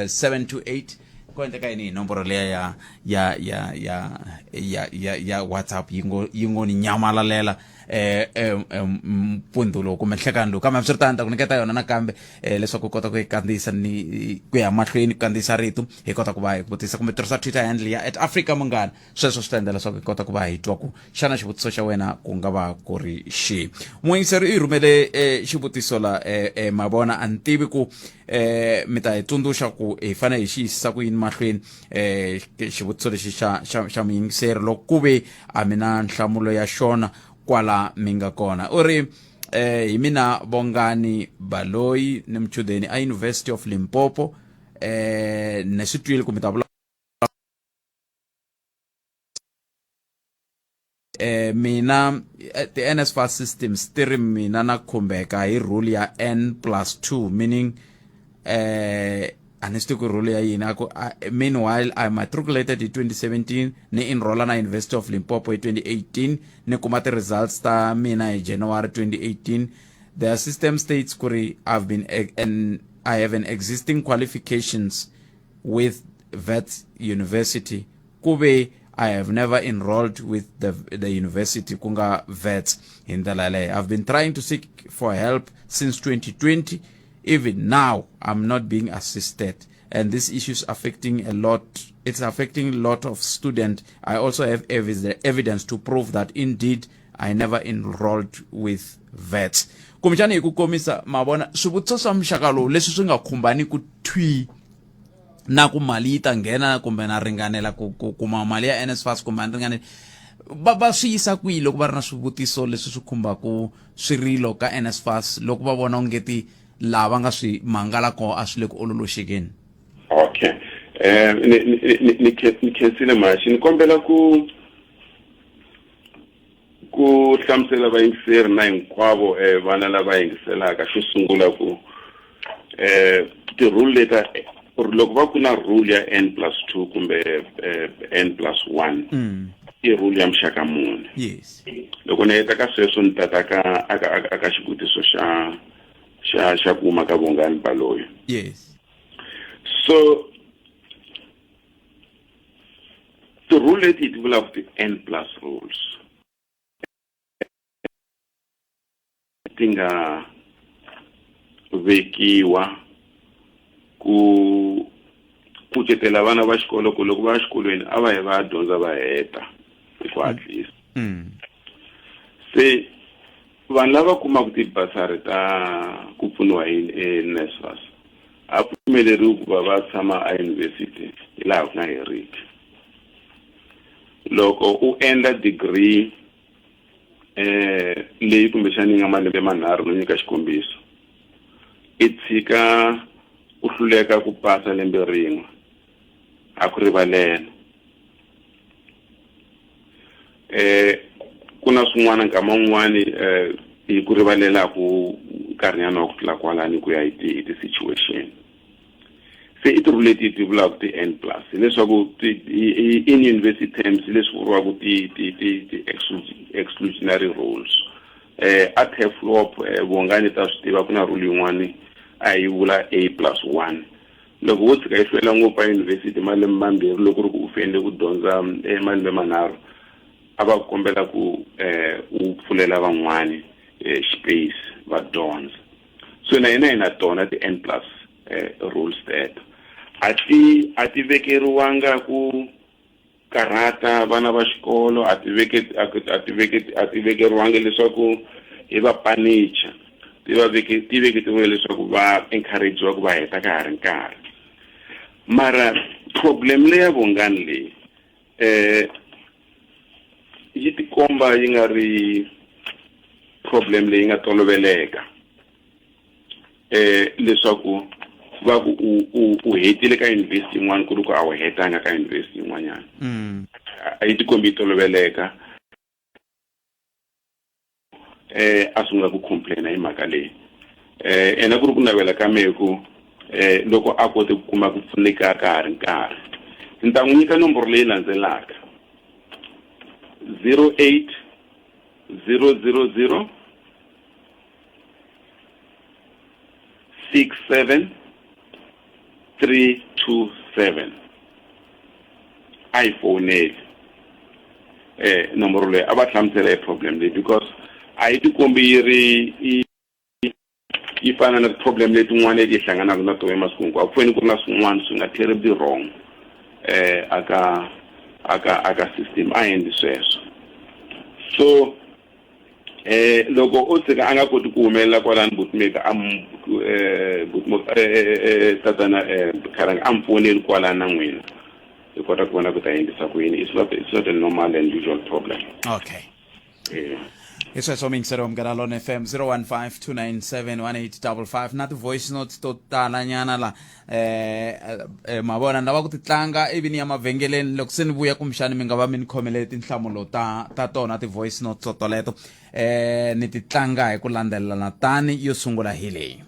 Speaker 1: 728. Ku endleka yini hi nomboro leya ya WhatsApp? Yi ngo ni nyamalalela mpfundzu lowu kumbe nhlekani lowu, kambe hambiswiritano ta ku nyiketa yona nakambe leswaku u kota ku yi kandziyisa ni ku ya mahlweni ku kandziyisa rito, hi kota ku va hi vutisa, kumbe tirhisa Twitter handle ya @AfricaMunghana. Sweswo swi ta endla leswaku hi kota ku va hi twa ku xana xivutiso xa wena ku nga va ku ri xihi. Muyingiseri i rhumele xivutiso la mavona, a ni tivi ku mi ta hi tsundzuxa ku hi fanele hi xi yisisa ku yini mahlweni xivutiso lexi xa muyingiseri, loko ku ve a mi na nhlamulo ya xona kwala mi nga kona. U ri, hi mina Bongani Baloyi, ni muchudeni a University of Limpopo. Ni swi twile kumbe ta vula Mina ti-NSFAS systems ti ri mina na khumbeka hi rule ya N plus 2, meaning a ni swi tivi ku rule ya yini. A ku meanwhile I matriculated hi 2017, ni enrolla na University of Limpopo hi 2018, ni kuma ti-results ta mina hi January 2018. Their system states ku ri I've been an, I have an existing qualifications with Wits University, ku ve I have never enrolled with the university, ku nga Wits hi ndlela yaleyo. I've been trying to seek for help since 2020. Even now I'm not being assisted, and this issue is affecting a lot. It's affecting a lot of students. I also have evidence to prove that indeed I never enrolled with Wits. Kumbexana hi ku komisa, ma vona swivutiso swa muxaka lowu leswi swi nga khumbani ku thwi na ku mali yi ta nghena kumbe na ringanela ku kuma mali ya NSFAS kumbe a ni ringaneli, va swi yisa kwihi loko va ri na swivutiso leswi swi khumbaka swirilo ka NSFAS, loko va vona ongeti laha va nga swi mangala koho a swi le ku ololoxekeni?
Speaker 5: Okay, ni khensile maxi. Ni kombela ku hlamusela vayingiseri na hinkwavo vana lava yingiselaka, xo sungula ku ti-rule leta, loko va ku na rule ya N plus 2 kumbe N plus 1, i rule ya muxaka muni? Loko ni heta ka sweswo, ni tata ka aka xivutiso xa ku huma ka Vongani Baloyi. So ti-rule leti hi ti vulaka ti-N plus rules ti nga vekiwa ku kucetela vana va xikolo ku loko va ya xikolweni a va yi va ya dyondza va heta hi ku hatlisa. Se vanhu lava kumaka tibasari ta ku pfuniwa hi NSFAS a pfumeleriwi ku va va tshama eyunivhesiti hi laha ku nga heriki. Loko u endla degree leyi kumbexana yi nga malembe manharhu, no nyika xikombiso, i tshika u hluleka ku pasa lembe rin'we, a ku rivalela. Ku na swin'wana nkama wun'wani hi ku rivalelaku nkarhinyana wa ku tlula kwalani ku ya hi ti-situation. Se i ti-rule leti ti vulaka ti-N plus, hileswaku in university terms leswi vuriwaka ti exclusionary rules. A Turfloop, Vongani ta swi tiva, ku na rule yin'wani a yi vula A plus 1. Loko wo tshika yi hlwela ngopfu a yunivhesiti malembe mambirhi, loko ri ku u fanele ku dyondza malembe manharhu, a va kombela ku u pfulela van'wani space va dyondza. So na hina hi na tona ti-N plus rules teto. A ti vekeriwanga ku karhata vana va xikolo, a ti vekeriwanga leswaku hi va panicha. Ti va veke ti veketiwe leswaku va encouragewa ku va heta ka ha ri nkarhi. Mara problem leya Vongani leyi yi tikomba yi nga ri problem leyi nga toloveleka, leswaku va ku u hetile ka university yin'wana ku ri ku a wu hetanga ka university yin'wanyana. A yi tikombi yi toloveleka. A sungula ku complaina hi mhaka leyi. Ena ku ri ku navela ka mehe ku loko a kote ku kuma ku pfuneka ka ha ri nkarhi, ni ta n'wi nyika nomboro leyi landzelaka: 08 000 67 327. A yi foneli nomboro leyi, a va hlamusela hi problem leyi, because a yi tikombi yi ri yi fana na problem letin'wana leti hi hlanganaka na tona emasiku hinkwawo. Ku fanele ku ri na swin'wana swi nga terribly wrong aka system, a endli sweswo. So loko o tshika a nga koti ku humelela kwalani, butimeka a tatana Kharanga a mi foneli kwalani na n'wina, hi kota ku vona ku ta endlisa ku yini. It's not a normal and usual problem.
Speaker 1: Okay.
Speaker 5: Yeah.
Speaker 1: Hi sweswo miyingiseri wa Munghana Lone FM 0152971855 na ti-voice notes to talanyana la ma vona ni lava ku ti tlanga ivi ni ya mavhengeleni loko se ni vuya kumbexani mi nga va mi ni khomele tinhlamulo ta tona ti-voice notes to toleto ni ti tlanga hi ku landzelelana tani yo sungula hi leyi.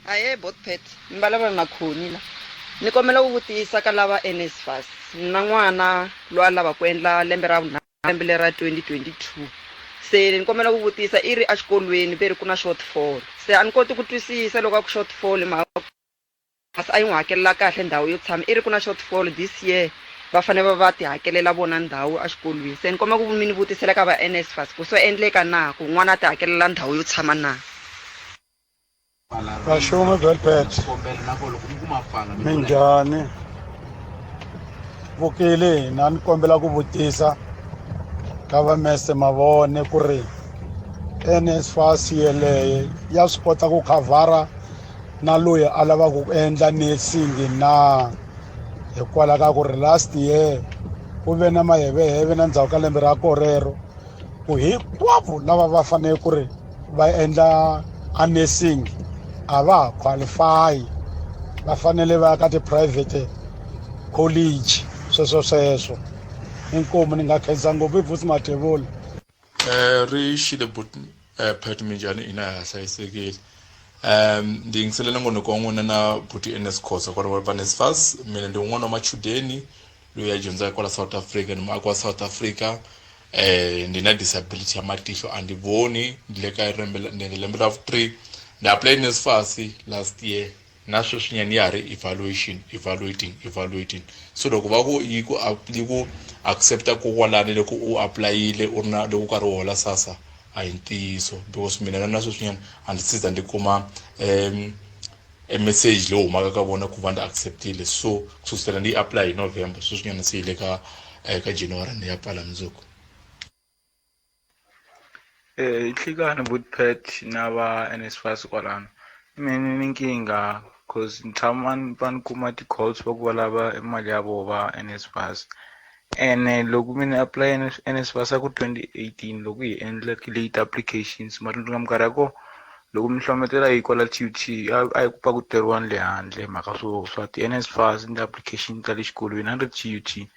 Speaker 6: Ahee botpet ni vulavula na Khoni la ni kombela ku vutisa ka lava NSFAS ni na n'wana loyi a lava ku endla lembe ra vunharhu lembe leri ra 2022 se ni kombela ku vutisa i ri exikolweni ve ri ku na shortfall se a ni koti ku twisisa loko a ku shortfall hi mhaka kasi a yi n'wi hakelela kahle ndhawu yo tshama i ri ku na shortfall this year va fanele va va ti hakelela vona ndhawu exikolweni se ni kombela ku mi ni vutisela ka va NSFAS ku swa endleka na ku n'wana a ti hakelela ndhawu yo tshama na.
Speaker 7: Vaxumi Velvet minjhani vukile hina ni kombela ku vutisa ka va mese mavone ku ri NSFAS yeleye ya swi kota ku khavhara na loyi a lavaka ku endla nursing na hikwalaho ka ku ri last year ku ve na maheveheve na ndzhaku ka lembe ra korero ku hinkwavo lava va fanele ku ri va endla a nursing a va ha qualify va fanele va ya ka ti-private college sweswo sweswo inkomu ni nga khensa ngopfu i Vusi Mathebula.
Speaker 8: Ri xile but Pat minjhani ina ha hlayisekile ndzi yingisele nongonoko wa n'wina na buti Ernest Khosa kwala va NSFAS mina ndi un'wana wa machudeni loyi a dyondzaka kwala South Africa ni muaki wa South Africa ndi na disability ya matihlo a ndi voni ndi le ka lembe ndi lembe ra vu 3 ndi apply NSFAS last year na sweswinyana ya ha ri evaluation evaluating evaluating so loko va ku yi ku yi ku accepta kokwalani loko u apulayile u ri na loko u karhi u hola sasa a hi ntiyiso because mina na sweswinyana a ndzi siza ndzi kuma e message lowu humaka ka vona ku va ndzi acceptile so ku sukusela ndzi yi apply hi November sweswinyana se yi le ka ka January ni ya pfala mundzuku.
Speaker 9: Hi nhlikani Boet na va NSFAS kwalano mina ni ni nkingha cause ni tshama ni pfa ni kuma ti-calls va ku va lava mali ya vona va NSFAS ene loko mina ni apply NSFAS a ku 2018 loko hi endla ti-late applications mara minkarhi ya kona loko mi hlometela hi kwala T_U_T a a yi ku pfa ku teriwa ni le handle hi mhaka swo swa ti-N_S_F_A_S ni ti-application ta le xikolweni a ni ri T_U_T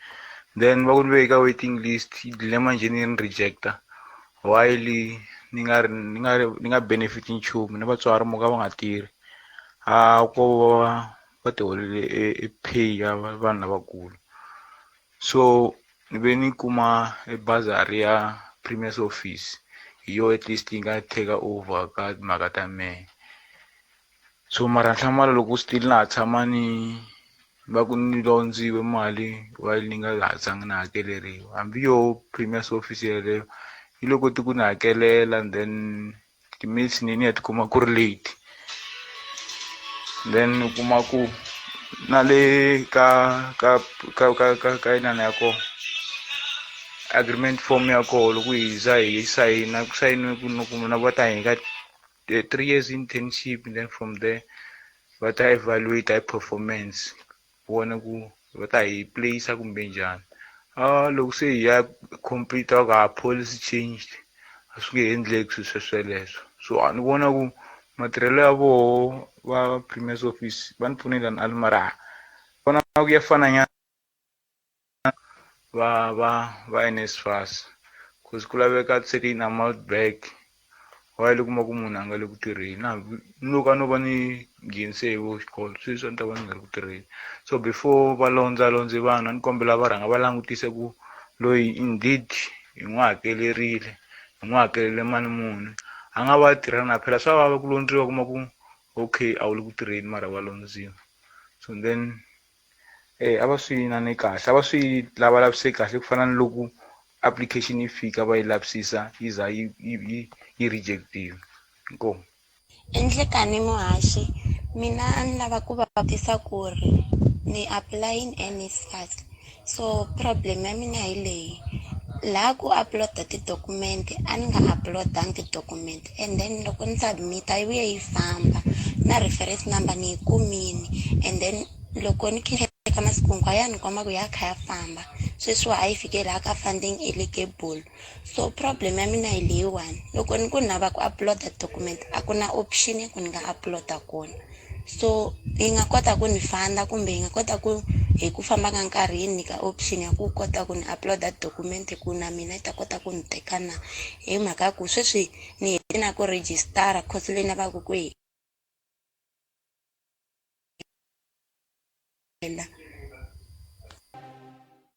Speaker 9: then va ku ni veke ka waiting list yi dlile manjhe ni yi ni reject-a while ni nga ri ni nga ri ni nga benefit nchumu na vatswari mo ka va nga tirhi a ko va va ti holele e pay ya vanhu lavakulu so ni ve ni kuma e bazari ya premier's office hi yo at least yi nga take over ka timhaka ta mehe so mara nhlamulo loko still na ha tshama ni va ku ni londziwe mali while ni nga ha zangi ni hakeleriwa hambi yo premier's office yeleyo yi lo koti ku ni hakelela and then ti-mails ni ni ya tikuma ku ri late then u kuma ku na le ka ka ka ka ka ka inana ya kona agreement form ya koho loko hi za hi sayina ku sayiniwe ku no kuma na va ta hi nyika 3 years internship then from there va ta evaluate hi performance vona ku va ta hi place kumbe njhani a loko se hi ya complete va ku ha policy changed a swi nge endleki swilo swesweleswo so a ni vona ku matirhelo ya voho va premier's office va ni pfunile ni ali mara vona ku ya fana nyana va va va NSFAS cause ku laveka certain amount back while u kuma ku munhu a nga le ku tirheni na ni loko a no va ni nghenise hi vo xikolo sweswi a ni ta va ni nga ri ku tirheni so before va londza londze vanhu a ni kombela va rhanga va langutisa ku loyi indeed hi n'wi hakelerile hi n'wi hakelele mali muni a nga va tirha na phela swa vava ku londziwa kuma ku okay a wu le ku tirheni mara wa londziwa so then a va swi inani kahle a va swi lavalaviseki kahle ku fana ni loko application yi fika va yi lavisisa yi za yi yi yi yi reject-iwa inkomu.
Speaker 10: Enhlekani muhaxi mina a ni lava ku va vutisa ku ri ni apulayini NSFAS so problem ya mina hi leyi laha ku upload-a ti-document a ni nga upload-angi ti-document and then loko ni submit-a yi vuye yi famba na reference number ni yi kumini and then loko ni ka masiku hinkwayo ya ni komba ku ya kha ya famba. Sweswiwa a yi fike laha ka funding eligible. So problem ya mina hi leyiwani, loko ni ku ni lava ku upload-a document a ku na option ya ku ni nga upload-a kona. So yi nga kota ku ni fanda kumbe yi nga kota ku hi ku famba ka nkarhi yi ni nyika option ya ku kota ku ni upload-a document ku na mina yi ta kota ku ni teka na, hi mhaka ya ku sweswi ni hete na ku rejistara course leyi ni lavaka ku yi hela.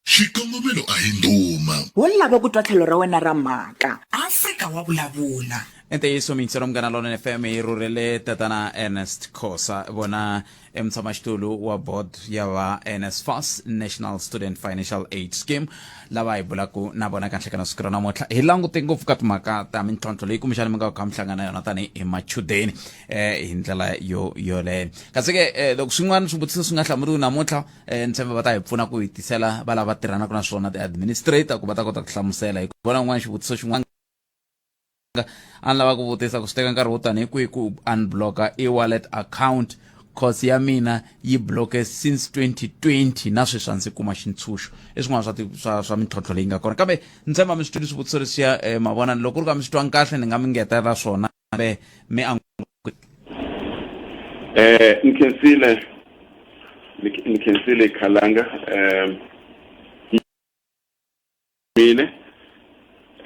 Speaker 3: Xikongomelo a hi ndhuma.
Speaker 2: Wo lava ku twa tlhelo ra wena ra mhaka. Afrika wa vulavula.
Speaker 1: I ntiyiso miyingiselo Munghana Lonene FM yi rhurhele tatana Ernest Khosa vona i mutshamaxitulu wa board ya va NSFAS National Student Financial Aid Scheme lava hi bulaka na vona ka nhlekano siku ra namuntlha hi langute ngopfu ka timhaka ta mintlhontlho leyi kumbexana mi nga kha mi hlangana na yona tanihi machudeni eh hi ndlela yo yoleyo kasi ke eh, loko swin'wana swivutiso swi nga hlamuriwi namuntlha eh, ni tshemba va ta hi pfuna ku hi tisela va lava tirhanaka na swona ti-administrator ku va ta kota ku hlamusela hi ku vona un'wana xivutiso xin'wana a ni lava ku vutisa ku swi teka nkarhi wo tani hi kwihi ku unblocka e-wallet account course ya mina yi bloke since 2020 na sweswi a ndzi kuma xintshunxo i swin'wana swa swa swa mintlhontlho leyi nga kona kambe ni tshemba mi swi twile swivutiso leswiya eh, mavona loko ku ri ka mi swi twangi kahle ni nga mi ngetela swona kambe mi a
Speaker 5: Eh ni khensile ni khensile khalanga eh mina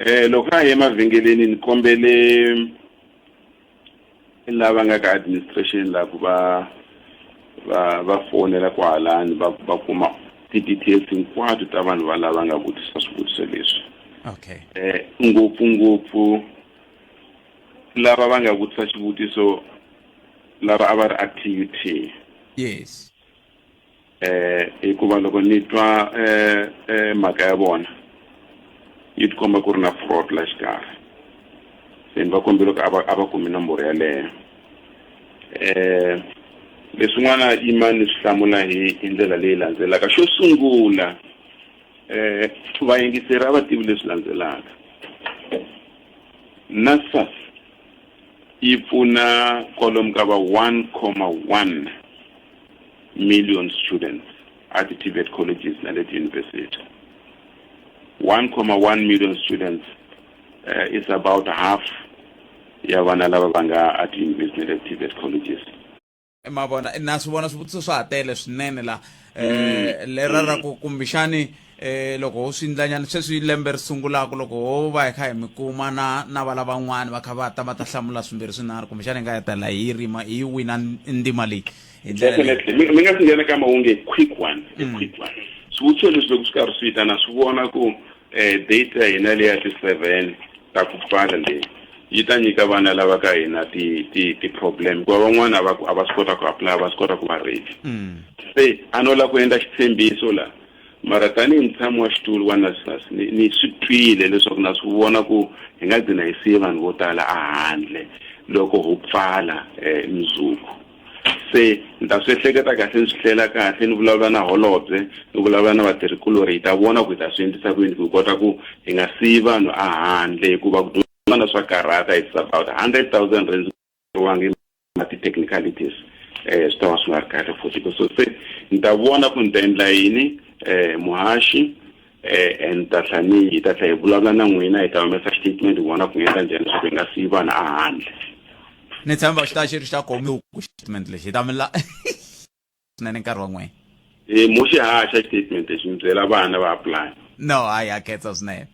Speaker 5: eh loko a hi emavhengeleni ni kombele lava nga ka administration la ku va va va fonela kwahalani va va kuma ti-details hinkwato ta vanhu va lava nga vutisa swivutiso leswi
Speaker 1: okay
Speaker 5: eh ngopfu ngopfu lava va nga vutisa xivutiso lava a va ri a TUT
Speaker 1: yes
Speaker 5: eh hikuva loko ni twa eh, eh mhaka ya vona yi tikomba ku ri na fraud la xikarhi se ni va kombela ku a va a va kumi nomboro yaleyo eh leswin'wana yimani swi hlamula hi hi ndlela leyi landzelaka xo sungula eh vayingiseri a va tivi leswi landzelaka NSFAS yi pfuna kwalomu ka va 1,1 million students at ti-TVET colleges na le tiyunivhesiti. 1,1 million students uh, is about half ya vana lava va nga a tiyunivhesiti na le TVET colleges.
Speaker 1: Ma vona na swi vona swivutiso swa ha tele swinene la eh lera ra ku kumbexani eh loko ho swi ndlanyana sweswi lembe ri sungulaka loko ho va hi kha hi mi kuma na na va lavan'wana va kha va ta va ta hlamula swimbirhi swinharhu kumbexani hi nga hetelela hi rima hi wina ndzima leyi hi ndlela leyi.
Speaker 5: Definitely. Mi nga si nghena ka mahungu quick one, a quick one. Swivutiso leswi loko swi karhi swi ta na swi vona ku eh date ya hina leya ti-7 ta ku pfala leyi yi ta nyika vana lava ka hina ti ti ti-problem hikuva van'wana a va a va swi kota ku apply va swi kota ku va ready se a no lava ku endla xitshembiso la mara tanihi mutshami wa xitulu wa NSFAS ni ni swi twile leswaku na swi vona ku hi nga gcina hi siye vanhu vo tala a handle loko ho pfala um mundzuku se ni ta swi ehleketa kahle ni swi hlela kahle ni vulavula na holobye ni vulavula na vatirhikulorhi hi ta vona ku hi ta swi endlisa ku yini ku hi kota ku hi nga siyi vanhu a handle hikuva ku dyondza swa karhata it's about 100,000 rands wangi na ti-technicalities eh swi ta va swi nga ri kahle for tiko so se ni ta vona ku ni ta endla yini eh muhaxi eh and ta tlhela ni hi ta tlhela hi vulavula na n'wina hi ta humesa statement hi vona ku hi endla njhani leswaku hi nga siyi vanhu a handle
Speaker 1: ni tshemba xi ta xi ri xa komi statement lexi hi ta mi la swinene nkarhi wa n'wina
Speaker 5: e mo xi haxa statement lexi mi byela vana va apply
Speaker 1: no hayi ha khetsa swinene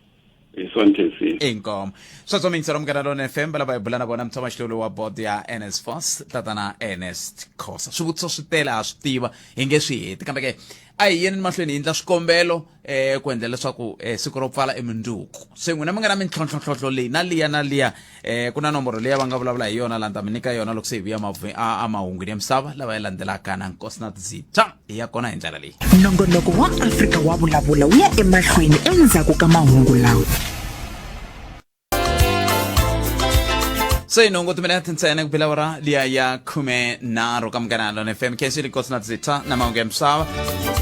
Speaker 5: hi swona khensile
Speaker 1: inkomo sweswo miyingiselo munghana lona fm va lava hi bula na vona mutshama xilolo wa board ya NSFAS tatana Ernest Khosa swivutiso swi tele ha swi tiva hi nge swi heti kambe ke a hi yeni mahlweni hi endla swikombelo eh ku endlela leswaku eh, siku ro pfala i mundzuku se n'wina mi nga na mintlhontlhontlhontlho leyi na liya na liya eh ku na nomboro leyi va nga vulavula hi yona la ni ta mi nyika yona loko se hi vuya a mahungwini ya misava lava ya landzelaka na Nkosinathi Zitha hi ya kona hi ndlela leyi
Speaker 2: Nongonoko wa Afrika wa Vulavula wu ya emahlweni endzhaku ka mahungu lawa.
Speaker 1: Se hi nhungu timinete ntsena ku bela awara liya ya 13 ka munghana lona fm khensile nkosi na dzitha na mahungu ya misava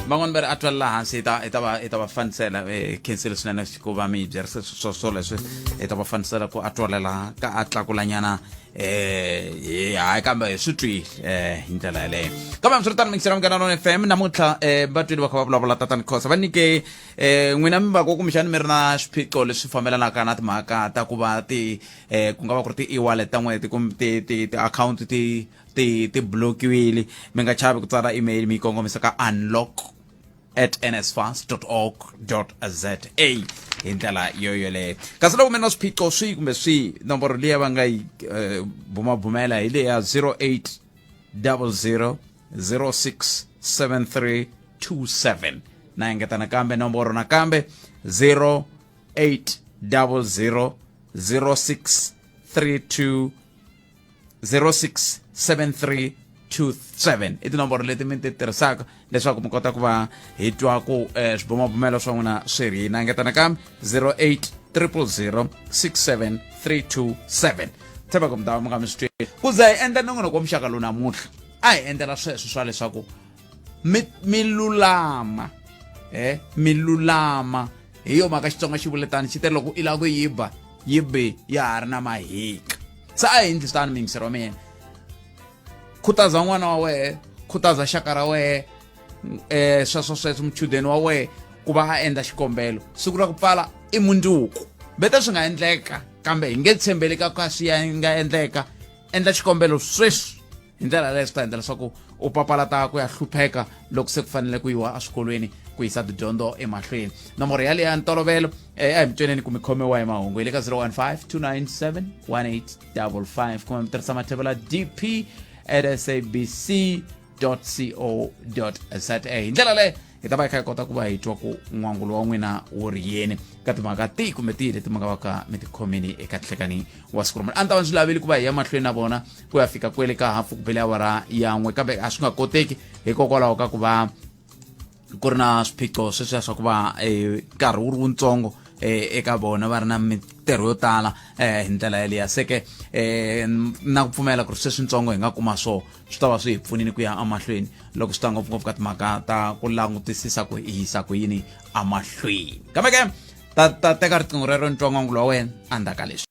Speaker 1: van'wani va ri a twalela hansi hi ta hi ta va hi ta va fanisela eh, khensile swinene ku va mi hi byerise swo swoleswi hi ta va fanisela ku a twalela ka a tlakulanyana eh hayi kambe hi swi twile eh hi ndlela yaleyo kambe hambiswiritano mingisela Munghana Lonene FM namuntlha eh va twile va kha va vulavula tatani Khosa va nyike eh n'wina mi va ku kumbexani mi ri na swiphiqo leswi fambelanaka na timhaka ta ku va ti eh ku nga va ku ri ti e-wallet ta n'wina ti kumbe ti ti ti-account ti ti ti blokiwile mi nga chavi ku tsala email mi yi kongomisa ka unlock at nsfas.org.za hi ndlela yo yoleyo kasi loko mi na swiphiqo swihi kumbe swihi nomboro liya va nga yi eh, bumabumela hi leya 08 00 067327 na engeta nakambe nomboro nakambe 08 00 0632 067327 i tinomboro leti mi ti tirhisaka leswaku mi kota ku va hi twa ku eh, swibumabumelo swa n'wina swi ri yini engeta nakambe 08 000 67327 tshemba ku mi ta va mi nga mi swi tweli ku za hi endla nongonoko wa muxaka lowu namuntlha a hi endlela sweswo swa leswaku mi mi lulama eh mi lulama hi yo mhaka Xitsonga xi vule tani xi te loko i lava ku yi ba yi bi ya ha ri na mahika se a hi endli swi tani muyingiseri wa mina khutaza n'wana wa wehe khutaza xaka ra wehe eh sweswo sweswo muchudeni wa wehe ku va a endla xikombelo siku ra ku pfala i mundzuku vete swi nga endleka kambe hi nge tshembeli ka ka swi ya nga endleka endla xikombelo sweswi hi ndlela yaleyo swi ta endla leswaku u papalata ku ya hlupheka loko se ku fanele ku yiwa eswikolweni ku yisa tidyondzo emahlweni nomboro yaleyo ya ntolovelo eh, a hi mi tweneni ku mi khomiwa hi mahungu hi le ka 015 297 1855 kumbe mi tirhisa mathevela dp at sabc co za hi ndlela leyo hi ta va hi kha hi kota ku va hi twa ku n'wangulo wa n'wina wu ri yini ka timhaka tihi kumbe tihi leti mi nga va ka mi tikhomini eka nhlekani wa siku rin'wana a ni ta va ndzi laveli ku va hi ya mahlweni na vona ku ya fika kwele ka hafu ku bele awara yan'we kambe a swi nga koteki hikokwalaho ka ku va ku ri na swiphiqo sweswiya swa ku va eh, nkarhi wu ri wuntsongo eh, eka vona va ri na mintirho yo tala eh, hi ndlela yaleyo se ke eh, na ku pfumela ku ri sweswintsongo hi nga kuma swo swi ta va swi hi pfunile ku ya emahlweni loko swi ta ngopfungopfu ka timhaka ta ku langutisisa ku hi yisa ku yini emahlweni kambe ke ta ta teka riqingho rero ni twa n'wangulo wa wena endzhaku ka leswi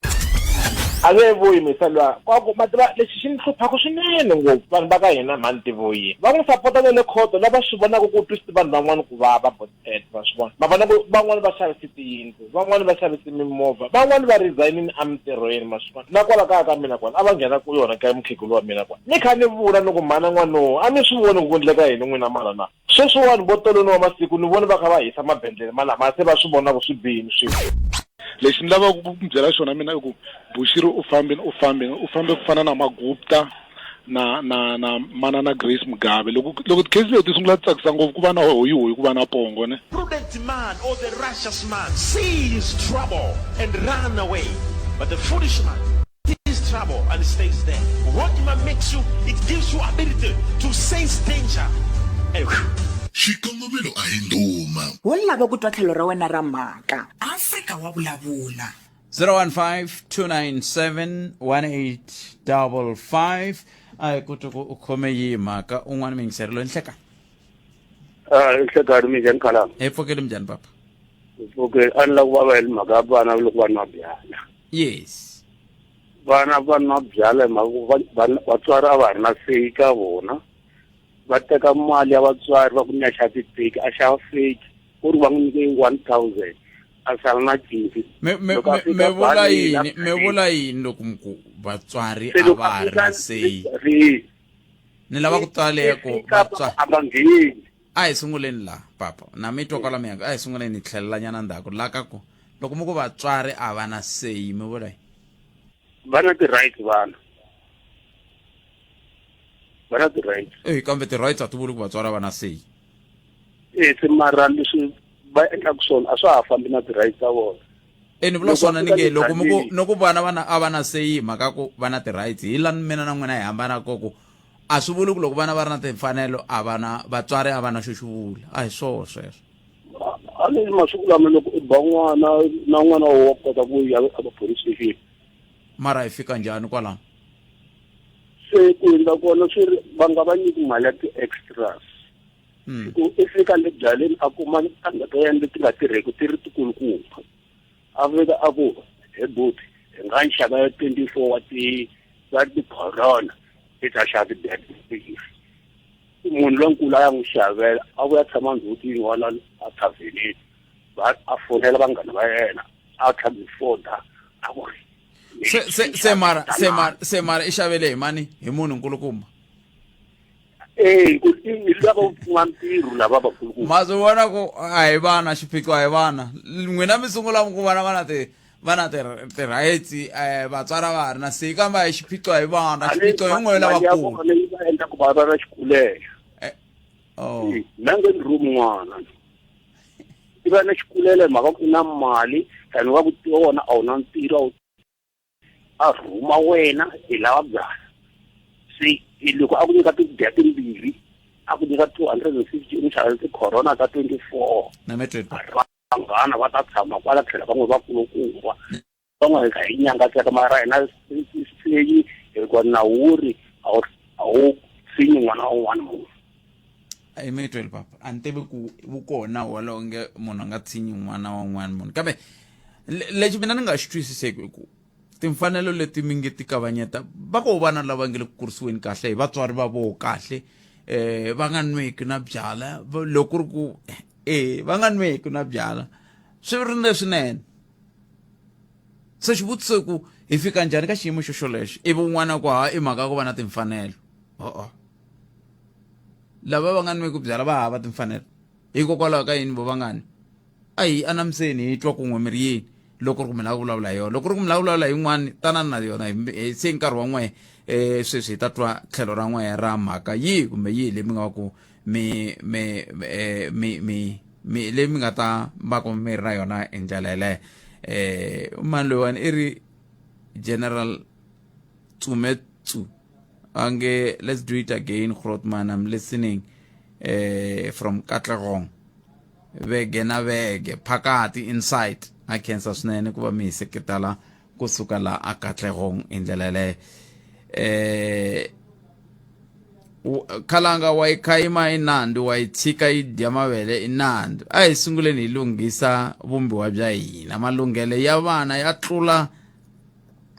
Speaker 11: a nge vuyi misa luya kwaku ma tiva lexi xi ni hluphaka swinene ngopfu vanhu va ka hina mhani tivuyi va n'wi sapota na le khoto lava swi vonaka ku twisi vanhu van'wana ku vava botpet va swi vona ma vona ku van'wani va xavise tiyindlu van'wani va xavise mimovha van'wani va resignini emintirhweni ma swi vona na kwala kaya ka mina kwala a va nghena ku yona kaya mukhegulu wa mina kwala ni kha ni vula ni ku mhana n'wanowu a mi swi voni ku ku endleka yini n'wina mara na Sweswiwani vo tolweni wa masiku ni vone va kha va hisa mabendlele malama se va swi vona ku swi bihini swilo.
Speaker 12: Lexi ni lavaka ku mi byela xona mina i ku Bushiri u fambini u fambini u fambe ku fana na Magupta na na na manana Grace Mugabe loko loko ti-case leti ti sungula ti tsakisa ngopfu ku va na hoyihoyi ku va na pongo ne.
Speaker 13: Prudent man or the righteous man sees trouble and run away, but the foolish man sees trouble and stays there. Hokima makes you, it gives you ability to sense danger. And
Speaker 3: Xikongomelo a hi ndhuma.
Speaker 2: Wo lava ku twa tlhelo ra wena ra mhaka. Afrika wa vulavula.
Speaker 1: 015-297-1855 a hi ku twa ku u khome yihi mhaka un'wana muyingiseri loyi nhlekani
Speaker 14: Ah, nhlekani minjhani khalanga
Speaker 1: hi pfukile minjhani papa
Speaker 14: okay a ni lava ku va va hi mhaka ya vana loko va nwa byala
Speaker 1: yes
Speaker 14: vana va nwa byala hi mhaka ku vatswari a va ha ri na seyi ka vona va teka mali ya vatswari va ku ni ya xava titeki a xava feki ku ri va n'wi nyike 1000 a sala na cinci
Speaker 1: me vula yini me vula yini loko mi ku vatswari a va ha ri na seyi ni lava ku twa leya ku vatswari
Speaker 14: a va ngheni
Speaker 1: a hi sunguleni laha papa na mi twa kwala mi yaka a hi sunguleni hi tlhelelanyana ndzhaku la ka ku loko mi ku vatswari a va na seyi mi vula yini
Speaker 14: va na ti-right vana va na ti-right
Speaker 1: e kambe ti-rights a ti vuli ku vatswari a va na seyi
Speaker 14: e se mara leswi va endlaka swona a swa ha fambi na ti-rights ta vona
Speaker 1: e ni vula swona ni nge loko mi ku ni ku vana vana a va na seyi mhaka ku va na ti-rights hi la mina na n'wina hi hambana ko ku a swi vuli ku loko vana va ri na timfanelo a va na vatswari a va na xo xi vula a hi swoho sweswo
Speaker 14: a ni masiku lama loko u ba n'wana na n'wana wa kota ku ya a police station
Speaker 1: mara hi fika njhani kwalano
Speaker 14: se ku endla kona swi ri va nga va nyiki mali ya ti-extras hmm. ku i fika le byaleni a kuma tintangha ta yena leti nga tirheki ti ri tikulukumba a fika a ku he buti hi nga nxava ya 24 wa ti Va ti-corona i ta xava ti-bed munhu lonkulu a ya n'wi xavela a vuya tshama ndzhutini wala a thavhenini va a fonela vanghana va yena a kha before a ku ri
Speaker 1: se se se mara se mara se mara i xavele hi mani hi munhu nkulukumba
Speaker 14: Eh, ku i lava ku kuma ntirho lava vakulukumba
Speaker 1: ma swi vona ku a hi vana xiphiqo a hi vana n'wina mi sungula ku vona va na ti va na ti-rights um vatswari a va ha ri na se kambe a hi xiphiqo a hi vana xiphiqo hi n'we lavakulu
Speaker 14: yi va endla ku va va na xikulelo
Speaker 1: eh, oh.
Speaker 14: na nge ni rhumi n'wana i va na xikulelo hi mhaka ku i na mali tani wa ku tiva wona a wu na ntirho a wu a rhuma wena hi lava byala se loko a ku nyika tidya timbirhi a ku nyika 250 u n'wi xavela ti-corona ta 24
Speaker 1: na matric
Speaker 14: vanghana va ta tshama kwala tlhela van'we va kulukumba van'we hi hi nyangatseka mara hina seyi hikuva nawu wu ri a wu a wu tshinyi n'wana wa un'wana munhu
Speaker 1: i mi tweli papa a ni tivi ku wu kona wolowo nge munhu a nga tshinyi n'wana wa un'wana munhu kambe lexi mina ni nga xi twisiseki i ku timfanelo leti mi nge ti kavanyeta va ko vana lava nge le ku kurisiweni kahle hi vatswari va voho kahle eh va nga nweki na byala loko ku ri ku eh va nga nweki na byala swi ri leswinene se xivutiso i ku hi fika njhani ka xiyimo xo xolexo ivi un'wana ku ha i mhaka ya ku va na timfanelo o-o lava va nga nweki byala va hava timfanelo hikokwalaho ka yini vo va nga nwi a hi anamiseni hi twa kun'we mi ri yini loko ri ku mi lava ku vulavula hi yona loko ri ku mi lava ku vulavula yin'wani tanani na yona se nkarhi wa n'we um sweswi hi ta twa tlhelo ra n'we ra mhaka yihi kumbe yihi leyi mi nga va ku mi mi eh, mi mi mi leyi mi nga ta va ku mi ri na yona hi ndlela yeleyo um mani loyiwani i ri general tsumetsu ange let's do it again grootman i'm listening eh from Katlehong vege na vege phakati inside a khensa swinene ku va mi hi seketela kusuka la a Katlehong hi ndlela yeleyo eh khalanga wa yi khayima i nandzu wa yi tshika yi dya mavele i nandzu a hi sunguleni hi lunghisa vumbiwa bya hina malunghelo ya vana ya tlula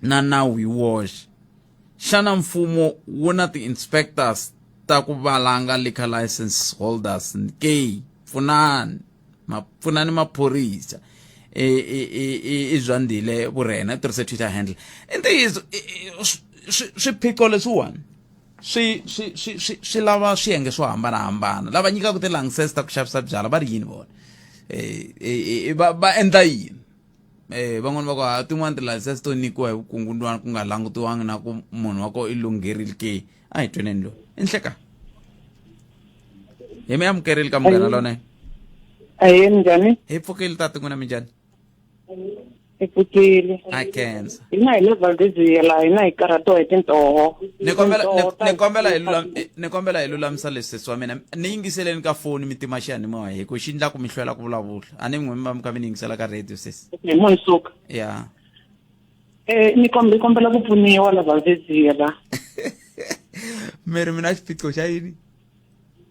Speaker 1: na nawu hi woxe xana mfumo wu na ti-inspectors ta ku valanga liquor license holders ke pfunani ma pfunani maphorisa i bya ndile vurhena i tirhise twitter handle i ntiyiso swiphiqo leswiwani swi swi swi swi swi lava swiyenge swo hambanahambana lava nyikaka ti-license ta ku xavisa byala va ri yini vona um va va endla yini eh van'wani va ku ha tin'wani ti-license to nyikiwa hi vukungundwani ku nga langutiwangi na ku munhu wa ko i lungherile ke a hi tweneni loyi i nhleka hi mi amukerile ka munghana lonene
Speaker 15: ahee minjhani
Speaker 1: hi pfukile tati n'wina minjhani
Speaker 15: hi pfukile
Speaker 1: a khensa
Speaker 15: hina hi le Valdezia laha hina hi karhatiwa hi tintoho
Speaker 1: ni kombela ni kombela hi lulam ni kombela hi lulamisa leswi sesi wa mina ni yingiseleni ka foni mi tima xiyanimoya hi ku xi ndla ku mi hlwela ku vulavula a ni n'we mi va mi kha mi ni yingisela ka radio sesi
Speaker 15: hi munhu suka
Speaker 1: ya
Speaker 15: eh ni kombela kombela ku pfuniwa la Valdezia la
Speaker 1: mi ri mi na xiphiqo xa yini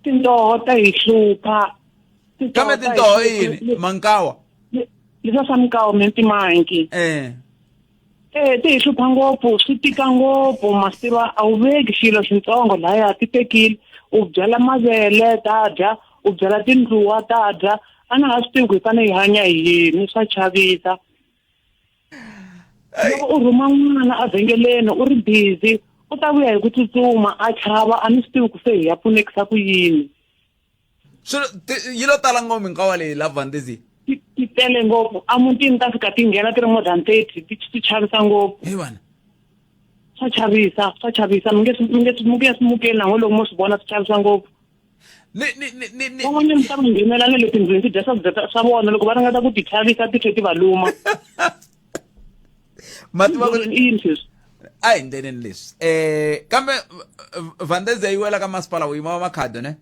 Speaker 15: tintoho ta hi hlupha
Speaker 1: kambe tintoho i yini mankawa
Speaker 15: leswa swa minkawa mi timanki
Speaker 1: eh
Speaker 15: eh ti hi hlupha ngopfu swi tika ngopfu ma swi tiva a wu veki xilo xitsongo laya ti tekile u byala mavele ta dya u byala tindluwa ta dya a na ha swi tivi ku hi fanele hi hanya hi yini swa chavisa loko u rhuma n'wana evhengeleni u ri busy u ta vuya hi ku tsutsuma a chava a ni swi tivi ku se hi ya pfunekisa ku yini
Speaker 1: swilo yi lo tala ngopfu minkawa leyi la vandezi
Speaker 15: ti tele ngopfu emutini ta fika ti nghena ti ri more than 30 ti ti chavisa ngopfu
Speaker 1: hey vana
Speaker 15: swa chavisa swa chavisa mi nge mi nge mi nge swi mukeli nan'we loko mo swi vona swi chavisa ngopfu
Speaker 1: ni ni ni ni ni
Speaker 15: van'wanyana ta va nghenela na le tindlwini ti dya swakudya swa vona loko va ringeta ku ti chavisa ti tlhe ti va luma
Speaker 1: ma tiva ku
Speaker 15: i yini sweswi
Speaker 1: a hi ndleleni leswi eh kambe vandeze yi wela ka masipala wu yima wa makhado ne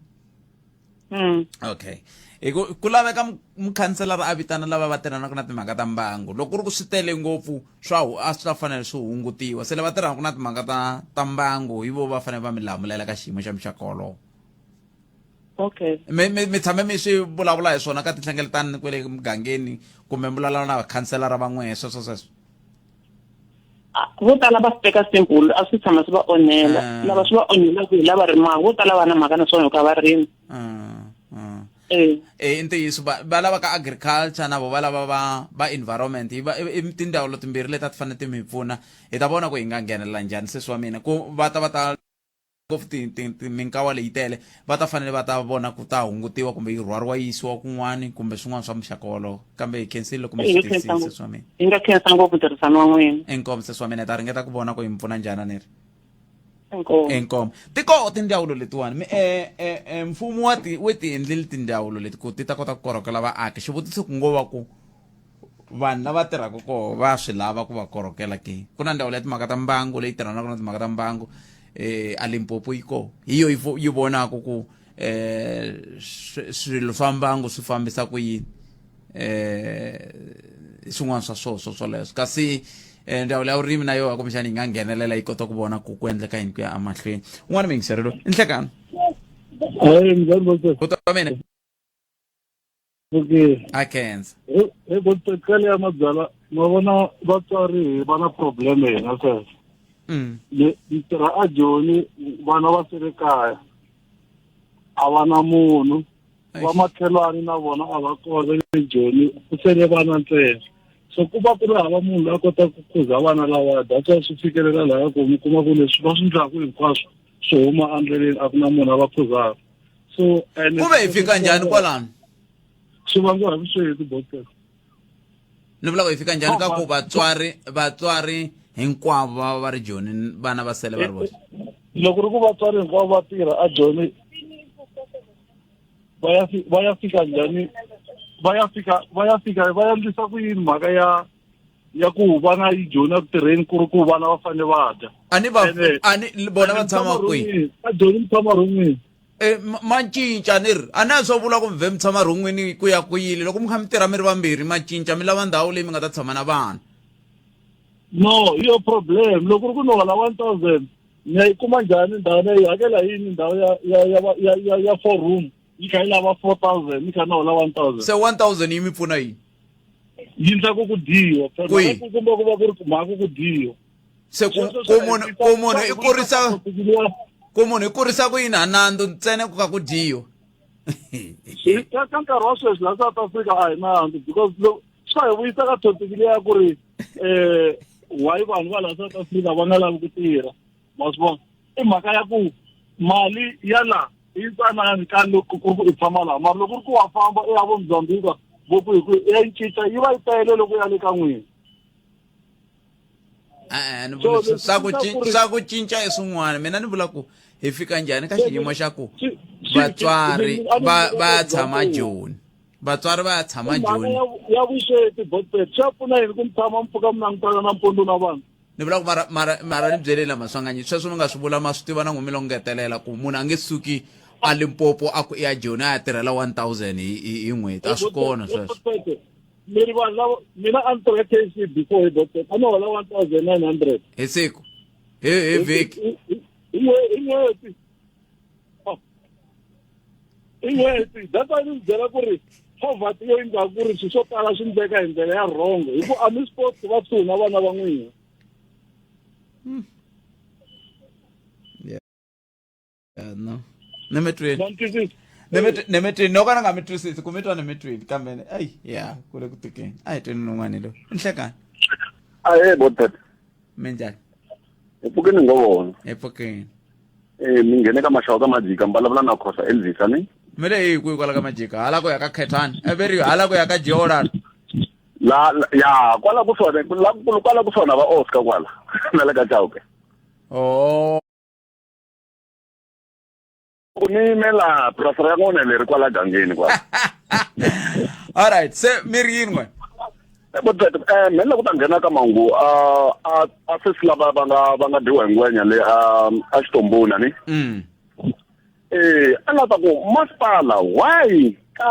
Speaker 1: okay hi ku ku laveka mukhanselara a vitana lava va tirhanaka na timhaka ta mbangu loko ku ri ku swi tele ngopfu swa a swi ta fanele swi hungutiwa se lava tirhanaka na timhaka ta ta mbangu hi vo va fanele va mi lamulela ka xiyimo xa muxaka wolowo
Speaker 15: okay
Speaker 1: mi mi mi tshame mi swi vulavula hi swona ka tinhlengeletano kwele mugangeni kumbe mi vulavula na vakhanselara van'we sweswo sweswo
Speaker 15: Vo tala va swi teka simple, a swi tshama swi va onhela. Lava swi va onhelaka hi lava rimaka, vo tala va na mhaka na swona hikuva va rimi.
Speaker 1: Eh. Eh, i ntiyiso va va lava ka agriculture na vo va lava va va environment hi va i tindzawulo timbirhi leti a ti fanele ti mi pfuna hi ta vona ku hi nga nghenelela njhani sesi wa mina ku va ta va ta ngopfu ti ti ti minkawa leyi tele va ta fanele va ta vona ku ta hungutiwa kumbe yi rhwariwa yi yisiwa kun'wani kumbe swin'wana swa muxaka wolowo kambe hi khensile loko mi
Speaker 15: Hi
Speaker 1: swi
Speaker 15: nga khensa
Speaker 1: twisisa
Speaker 15: ngopfu.
Speaker 1: sesi wa mina
Speaker 15: Hi nga khensa ngopfu ntirhisano wa n'wina.
Speaker 1: inkomu sesi wa mina hi ta ringeta ku vona ku hi mi pfuna njhani a ni ri
Speaker 15: Inkomu.
Speaker 1: inkomu ti koho tindzawulo letiwani mi mfumo wa ti we ti endlile tindzawulo leti ku ti ta kota ku korhokela vaaki xivutiso ku ngo va ku vanhu lava tirhaka koho va swi lava ku va korhokela ke ku na ndzawulo ya timhaka ta mbangu leyi tirhanaka na timhaka ta mbangu a Limpopo yi koho hi yo yi vonaka ku swilo swa mbangu swi fambisa ku yini swin'wana swa swona swo swoleswo kasi ndzawulo ya vurimi na yona kumbexana yi nga nghenelela yi kota ku vona ku ku endleka yini ku ya emahlweni un'wana muyingiseri loyi i nhlekani
Speaker 16: Hayi,
Speaker 1: u ta mina
Speaker 16: Okay.
Speaker 1: A khensa.
Speaker 16: Hi ku tekela ya mabyala ma vona vatswari hi va na problem hina sweswo. Ni ni tirha a Joni vana va sele kaya. A va na munhu. Va makhelwani na vona a va kona le Joni ku sele vana ntsena. So ku va ku ri hava munhu loyi a kotaka ku khuza vana lava that's why swi fikelela lahaya ku mi kuma ku leswi va swi endlaku hinkwaswo swi huma endleleni a ku na munhu a va khuzaka. So and
Speaker 1: ku ve hi fika njhani kwalano
Speaker 16: swi vangiwa hi vusweti botela
Speaker 1: ni vula ku hi fika njhani ka ku vatswari vatswari hinkwavo va va ri joni vana va sele va ri voxe
Speaker 16: loko ri ku vatswari hinkwavo va tirha a joni va ya va ya fika njhani va ya fika va ya fika va ya endlisa ku yini mhaka ya ya ku vana yi joni eku tirheni ku ri ku vana va fanele va dya
Speaker 1: a ni va a ni vona va tshama kwihi
Speaker 16: a joni mi tshama rhumini
Speaker 1: e ma cinca ni ri a na swo vula ku mi vhe mi tshama rhumini ku ya ku yile loko mi kha mi tirha mi ri vambirhi ma cinca mi lava ndhawu leyi mi nga ta tshama na vana
Speaker 16: no hi yo problem loko ri ku ni hola 1000 ni ya yi kuma njhani ndhawu ni ya yi hakela yini ndhawu ya ya ya ya ya ya four room yi kha yi lava 4000 ni kha ni hola 1000
Speaker 1: se 1000 yi mi pfuna yini
Speaker 16: yi endla ku ku dyiwa
Speaker 1: Kwihi?
Speaker 16: ku kumbe ku va ku ri mhaka ku dyiwa
Speaker 1: se ku ku munhu ku munhu i kurisa ku munhu i kurisa ku yini hanandu ntsena ku ka ku dyiwa
Speaker 16: ka ka nkarhi wa sweswi laha South Africa a hi nandzu because swi ta hi vuyisa ka topic leya ku ri um why vanhu va laha South Africa va nga lavi ku tirha ma swi vona i mhaka ya ku mali ya la yi tsanani ka loko ku ri ku i tshama laha mara loko ku ri ku wa famba i ya vo Mozambique vo kwihi kwihi i ya yi cinca yi va yi tele loko ya le ka n'wina
Speaker 1: E-e, ni vula swa ku swa ku cinca i swin'wana mina ni vula ku hi fika njhani ka xiyimo xa ku vatswari va va ya tshama joni vatswari va ya tshama joni
Speaker 16: ya vusweti botbet swa pfuna yini ku mi tshama mi pfuka mi langutana nampundzu na vanhu
Speaker 1: ni vula ku mara mara mara ni byeleni lamaswanganyi sweswo mi nga swi vula ma swi tiva na n'wi mi lo ngetelela ku munhu a nge suki a Limpopo a ku i ya Joni a ya tirhela 1000 hi hi hi n'hweti a swi kona sweswo
Speaker 16: mi ri vanhu lava mina a ni tirha KC before hi botbet a ni hola 1900
Speaker 1: hi siku hi hi vhiki
Speaker 16: hi n'hweti i n'hweti that's why ni mi byela ku ri poverty yo endla ku ri swilo swo tala swi endleka hi ndlela ya wrong hi ku a mi swi koti ku va kusuhi na vana va n'wina
Speaker 1: Yeah, no ni mi twini ni mi twini no ka ni nga mi twisisi ku mi twa ni mi twini kambe ayi ya ku le ku tikeni a hi tweni nun'wani loyi i nhlekani
Speaker 14: ahe botata
Speaker 1: minjhani
Speaker 14: hi pfukeni ngo vona
Speaker 1: hi pfukeni
Speaker 14: eh mi nghene ka maxawu ka majika mi vulavula na Khosa Elvis ani
Speaker 1: mi le hi kwihi kwala ka majika hala ku ya ka Khethani everi hala ku ya ka Jordan
Speaker 14: la ya kwala kusuhana la kwala kusuhana va Oscar kwala na le ka Chauke
Speaker 1: oh
Speaker 14: ku ni yimela purasi ra n'wina leri kwala gangeni kwala
Speaker 1: all right se mi ri yini n'we
Speaker 14: botete eh mina loko ta nghena ka mangu a a a sesi lava va nga va nga dyiwa hi ngwenya le a a xitombuna ni eh a nga ta ku masipala why ka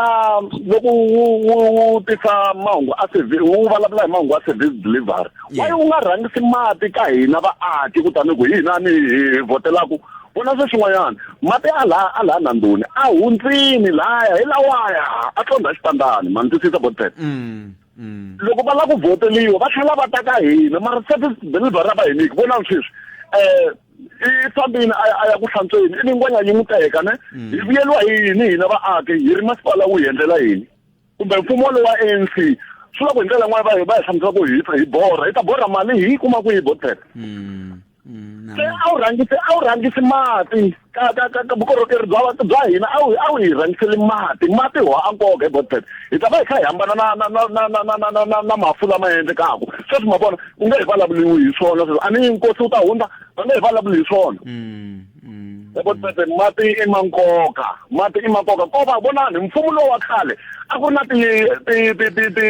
Speaker 14: loko wu wu wu tisa mahungu a service wu vulavula hi mahungu a service delivery why wu nga rhangisi mati ka hina vaaki kutani ku hina ni hi vhotelaku vona swe swin'wanyana mati a laha a laha nandoni a hundzini laya hi lawaya a tlondha xitandani ma ni twisisa botete
Speaker 17: Loko va lava ku vhoteliwa va tlhela va ta ka hina, mara service delivery a va hi nyiki. Vonani sweswi i fambini a ya ku hlantsweni ivi ngwenya yi n'wi teka ne. Hi vuyeliwa hi yini hina vaaki hi ri masipala wu hi endlela yini? Kumbe mfumo lowu wa ANC swi vula ku hi ndlela yin'wana va hi hlamusela ku hi borha, hi ta borha mali hi yi kuma kwihi Botpet? Se a wu rhangisi mati ka ka ka ka vukorhokeri bya hina, a wu hi rhangiseli mati, mati ho a nkoka hi Botpet. Hi ta va hi kha hi hambana na na na na na na na na na na mafu lama endlekaka sweswi. Ma vona, ku nge hi vulavuriwi hi swona sweswi, a ni nkosi wu ta hundza, va nge hi vulavuli hi swona. Hi Botpet, mati i ma nkoka, mati i ma nkoka. Ko va vonani mfumo lowu wa khale a ku ri na ti ti ti ti ti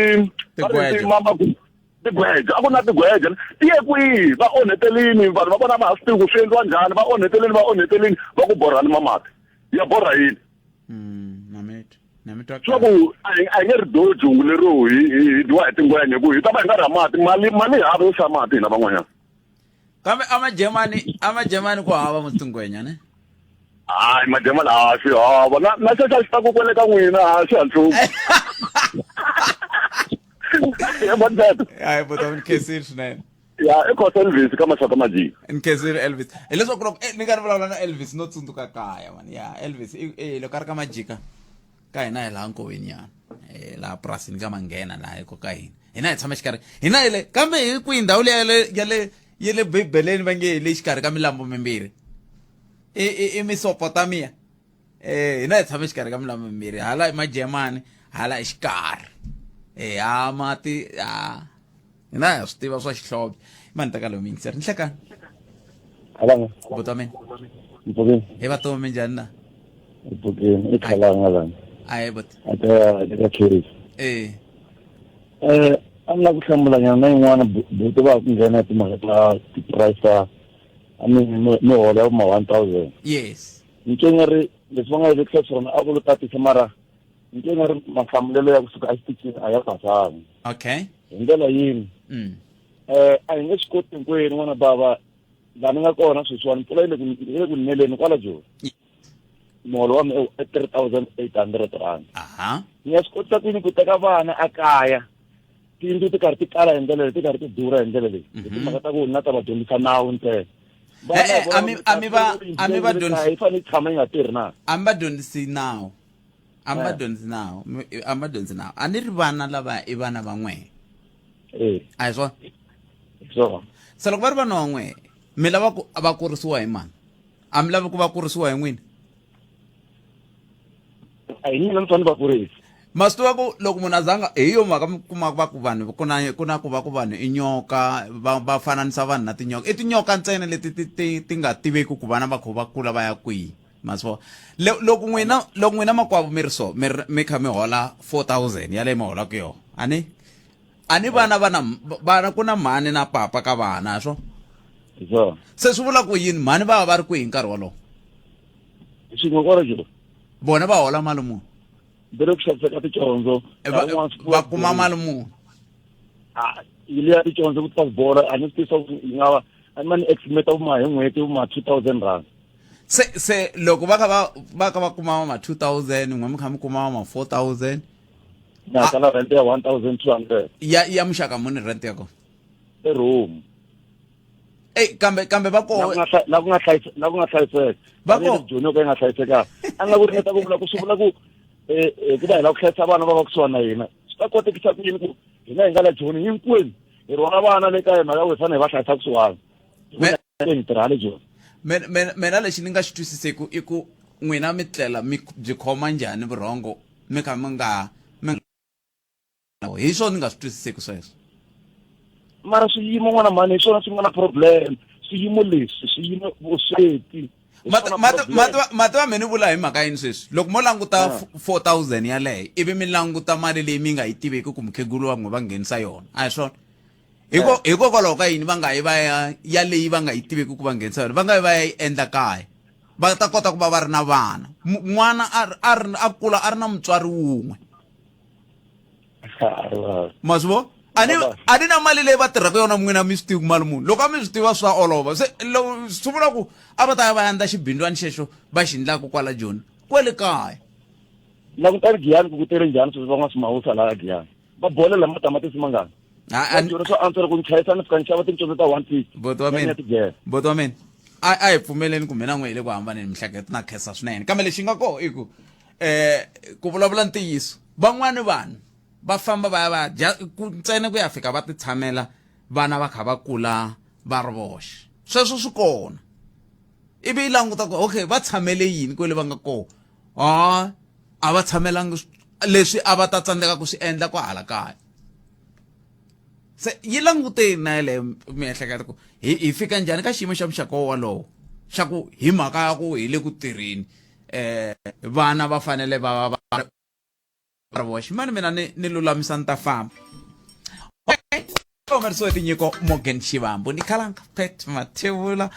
Speaker 1: Tigweje.
Speaker 17: Tigweje, a ku na tigweje, ti ye kwihi? Va onhetelini vanhu va kona, va ha swi tivi ku swi endliwa njhani. Va onhetelini, va onhetelini, va ku borhani mamati ya borha yini? Swa ku a hi nge ri doji hungu lero hi dyiwa hi tingwenya, ku hi ta va hi nga ri ha mati, mali hava yo xava mati hina van'wanyana.
Speaker 1: Kambe amajemani ku hava mutingwenya ne?
Speaker 17: Hayi, majemani a swi hava na xexo a xi ta ku kwele ka n'wina, a swi hantlhuku.
Speaker 1: Hayi bota, ni khensile swinene.
Speaker 17: Ya, i Khosa Elvis ka Mashaka Majika.
Speaker 1: Ni khensile Elvis. Hileswaku loko ni nga ri vulavula na Elvis no tsundzuka kaya mani. Ya Elvis loko a ri ka Majika ka hina hi laha nkoveni yana, laha purasini ka Manghena, laha hiko ka hina, hina hi tshama xikarhi, hina hi le kambe hi kwihi ndhawu liya ya le Bibeleni va nge hi le xikarhi ka milambu mimbirhi, i Mesopotamia. Hina hi tshama exikarhi ka milambu mimbirhi, hala i Majemani, hala i xikarhi. Ha mati ha hina ha swi tiva swa xihlovo. Mani ta ka lowu miyingiseri ni hlekani.
Speaker 18: Alanga.
Speaker 1: Buti wa mina.
Speaker 18: Mpfukeni.
Speaker 1: Hi vatomi, minjhani na?
Speaker 18: Mpfukeni, i khalanga lana.
Speaker 1: Ayi buti.
Speaker 18: Ata ka case. A ni lava ku hlamula nyana na yin'wana buti va ku nghena timhaka ta ti-price ta, I mean, miholo ya ma 1000.
Speaker 1: Yes.
Speaker 18: Ni twe nga ri leswi va nga yi vekisa swona a ku lo tatisa, mara ni twe nga ri mahlamulelo ya kusuka exitichini a ya basanga.
Speaker 1: Okay.
Speaker 18: Hi ndlela yini? A hi nge swi koti hinkwenu n'wana bava laha ni nga kona sweswiwani, mpfula yi le ku neleni kwala Joni. Muholo wa mina i 3800 rand. Ni nga swi kotisa ku yini ku teka vana a kaya, tiyindlu ti karhi ti kala hi ndlela leyi, ti karhi ti durha hi ndlela leyi, hi timhaka ta ku na ta va dyondzisa nawu ntsena?
Speaker 1: A mi va dyondzisi.
Speaker 18: Yi fanele yi tshama yi nga tirhi na?
Speaker 1: A mi va dyondzisi nawu, a mi va dyondzisi nawu, a mi va dyondzisi nawu. A ni ri vana lava i vana va n'wehe? A hi swona?
Speaker 18: Swona.
Speaker 1: Se loko va ri vana va n'wehe, mi lava ku va kurisiwa hi mani? A mi lavi ku va kurisiwa hi n'wina?
Speaker 18: A hi mina ni fanele va kurisa.
Speaker 1: Ma swi tiva ku loko munhu a zanga hi yo mhaka mi kuma va ku vanhu ku na ku va ku vanhu i nyoka, va fananisa vanhu na tinyoka. I tinyoka ntsena leti ti nga tiveki ku vana va kho va kula va ya kwihi. Ma swi vona, loko n'wina makwavo mi ri so mi kha mi hola 4000 yaleyo mi holaka yona, a ni vana va na vana ku na mhani na papa ka vana swo.
Speaker 18: Swona.
Speaker 1: Se swi vula ku yini, mhani va va va ri kwihi nkarhi wolowo?
Speaker 18: Swin'we kwala Joni.
Speaker 1: Vona va hola mali muni?
Speaker 18: Ve le ku xaviseka ticondzo.
Speaker 1: Va kuma mali muni?
Speaker 18: Yi leya ticondzo ku ta bola, a ni swi tivisa ku yi nga va a ni ma ni estimate ku ma hi n'hweti ma 2000 rand.
Speaker 1: Se loko va kha va kha va kuma ma 2000, n'we mi kha mi kuma ma 4000.
Speaker 18: Ni hakela rent ya 1200.
Speaker 1: Ya muxaka muni rent ya kona?
Speaker 18: I room.
Speaker 1: Ey, kambe va koho
Speaker 18: la ku nga hlayiseka.
Speaker 1: Va koho.
Speaker 18: Joni yo ka yi nga hlayisekanga. A nga ku ringeta ku vula ku swi vula ku ku va hi lava ku hlayisa vana va va kusuhani na hina, swi ta kotekisa ku yini ku hina hi nga la Joni hinkwenu hi rhwala vana le kaya, mhaka ku hi fanele hi va hlayisa kusuhani hi tirha le Joni?
Speaker 1: Mina lexi ni nga xi twisiseku i ku n'wina mi tlela mi byi khoma njhani vurhongo mi kha mi nga mi hi swona ni nga swi twisiseki sweswo.
Speaker 18: Mara swiyimo n'wana mhani, hi swona swi nga na problem, swiyimo leswi, swiyimo, vusweti.
Speaker 1: Mati va mi ni vula hi mhaka yini sweswi, loko mo languta 4000 yaleyo ivi mi languta mali leyi mi nga yi tiveki ku mukhegulu wa n'we va nghenisa yona, a hi swona? Hikokwalaho ka yini va nga yi va ya ya leyi va nga yi tiveki ku va nghenisa yona, va nga yi va ya yi endla kaya, va ta kota ku va va ri na vana, n'wana a ri a kula a ri na mutswari wun'we? Ma swi vo, a ni na mali leyi va tirhaka yona, n'wina mi swi tivi ku mali muni. Loko a mi swi tiva swa olova. Se loko swi vula ku a va ta ya va endla xibindzwani xexo va xi endlaku kwala Joni kwele kaya.
Speaker 18: Langutani Giyani ku tele njhani sweswi, van'waswimawusa laha Giyani. Va bolela matamatisi mangani? Va swa antswa loko ni chayisa ni fika ni xava tincondzo ta 150.
Speaker 1: Boti wa mina. Boti wa mina. A hi pfumeleni ku mina n'we hi le ku hambaneni mihleketo na khensa swinene. Kambe lexi nga koho i ku ku vulavula ntiyiso van'wani vanhu va famba va ya va dya ku ntsena ku ya fika va ti tshamela vana va kha va kula va ri voxe. Sweswo swi kona. Ivi yi languta ku okay va tshamele yini kwele va nga kona. Ha a va tshamelangi leswi a va ta tsandzeka ku swi endla kwahala kaya. Se yi languteni na yeleyo miehleketo ku hi hi fika njhani ka xiyimo xa muxaka wolowo xa ku hi mhaka ya ku hi le ku tirheni vana va fanele va va va ri voxe. Mani mina ni ni lulamisa ni ta famba. Okay. Humelerisiwe tinyiko Morgan Shivambu ni Khalanga Pat Mathebula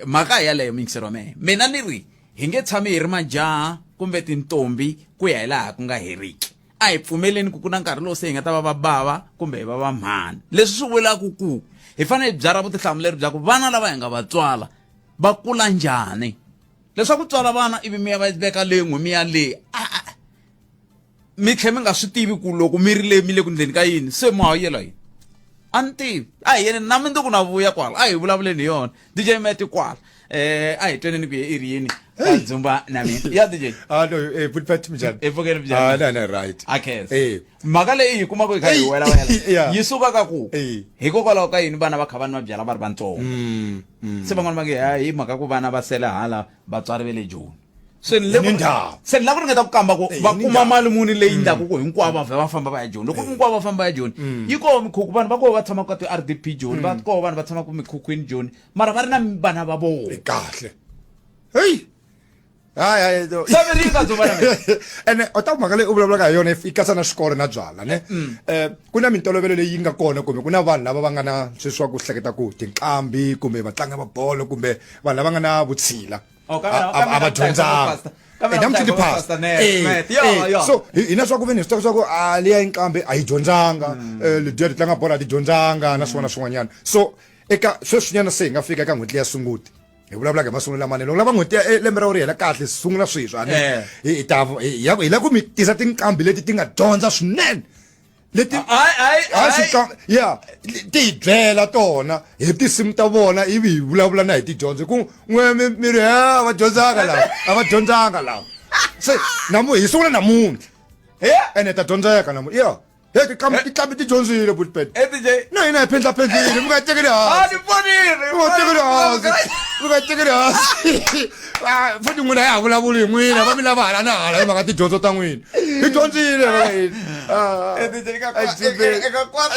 Speaker 1: mhaka yaleyo miyingiseri wa mehe mina ni ri hi nge tshami hi ri majaha kumbe tintombi ku ya hi laha ku nga heriki. A hi pfumeleni ku ku na nkarhi lowu se hi nga ta va va bava kumbe hi va va mhani. Leswi swi vulaka ku hi fanele hi byarha vutihlamuleri bya ku vana lava hi nga va tswala va kula njhani. Leswaku tswala vana ivi mi ya va veka le n'we mi ya le a mi tlhe mi nga swi tivi ku loko mi ri le mi le ku ndleni ka yini se ma yela yini. A ni tivi. A hi yeni na mundzuku na vuya kwala a hi vulavuleni hi yona. DJ Matt kwala. A hi tweneni ku ye i ri yini ka Dzumba na mina. Ya DJ.
Speaker 19: Ah no, but Pat minjhani?
Speaker 1: Pfukeni minjhani?
Speaker 19: Ah no no right.
Speaker 1: A khensa. Mhaka leyi hi kumaka yi kha yi wela wela. Yi suka ka ku hikokwalaho ka yini vana va kha va nwa byala va ri vantsongo. Se van'wana va nge hayi hi mhaka ku vana va sele hala vatswari va le Joni. Se ni le ku se ni lava ku ringeta ku kamba ku va kuma mali muni leyi endlaku ku hinkwavo va vhe va famba va ya Joni. Loko hinkwavo va famba va ya Joni, yi koho mikhukhu vanhu va koho va tshamaka ka ti-R_D_P Joni, va koho vanhu va tshamaka mikhukhwini Joni, mara va ri na vana va vona.
Speaker 19: Kahle. Hey. Hayi hayi.
Speaker 1: Saverika Dzumba na mina.
Speaker 19: Ene u ta mhaka leyi u vulavulaka hi yona yi katsa na xikolo na byala ne. Ku na mintolovelo leyi yi nga kona kumbe ku na vanhu lava va nga na sweswi swa ku hleketa ku tinqambi kumbe vatlangi va bolo kumbe vanhu lava nga na vutshila.
Speaker 1: Oh,
Speaker 19: A va dyondzanga. Namuntlha ti pastor. So hi na swa ku veni swi tiva swa ku a liya inqambi a yi dyondzanga, lediya ti tlanga bolo a ti dyondzanga na swin'wana na swin'wanyana. So eka sweswinyana se hi nga fika eka n'hweti leya Sunguti. Hi vulavulaka hi masungulo lamanene. Loko lava n'hweti ya lembe ra ri hela kahle sungula sweswi a ni hi ta hi ya hi lava ku mi tisa tinqambi leti ti nga dyondza swinene. Leti ya ti hi byela tona hi tinsimu ta vona ivi hi vulavula na hi tidyondzo hi ku n'we mi mi ri a va dyondzanga lava a va dyondzanga lava. Se namu hi sungula namuntlha. Ene ta dyondzeka namuntlha. Ya. Hey, tinqambi tinqambi ti dyondzile buti Pet. Na hina hi phendlaphendlile mi nga tekeli hansi.
Speaker 1: Ni ponile.
Speaker 19: Mi nga tekeli hansi. Mi nga tekeli hansi. Futhi n'wina ya ha vulavuli hi n'wina va mi lava hala na hala hi mhaka tidyondzo ta n'wina. Hi dyondzile va ka hina.
Speaker 1: Eka kwata.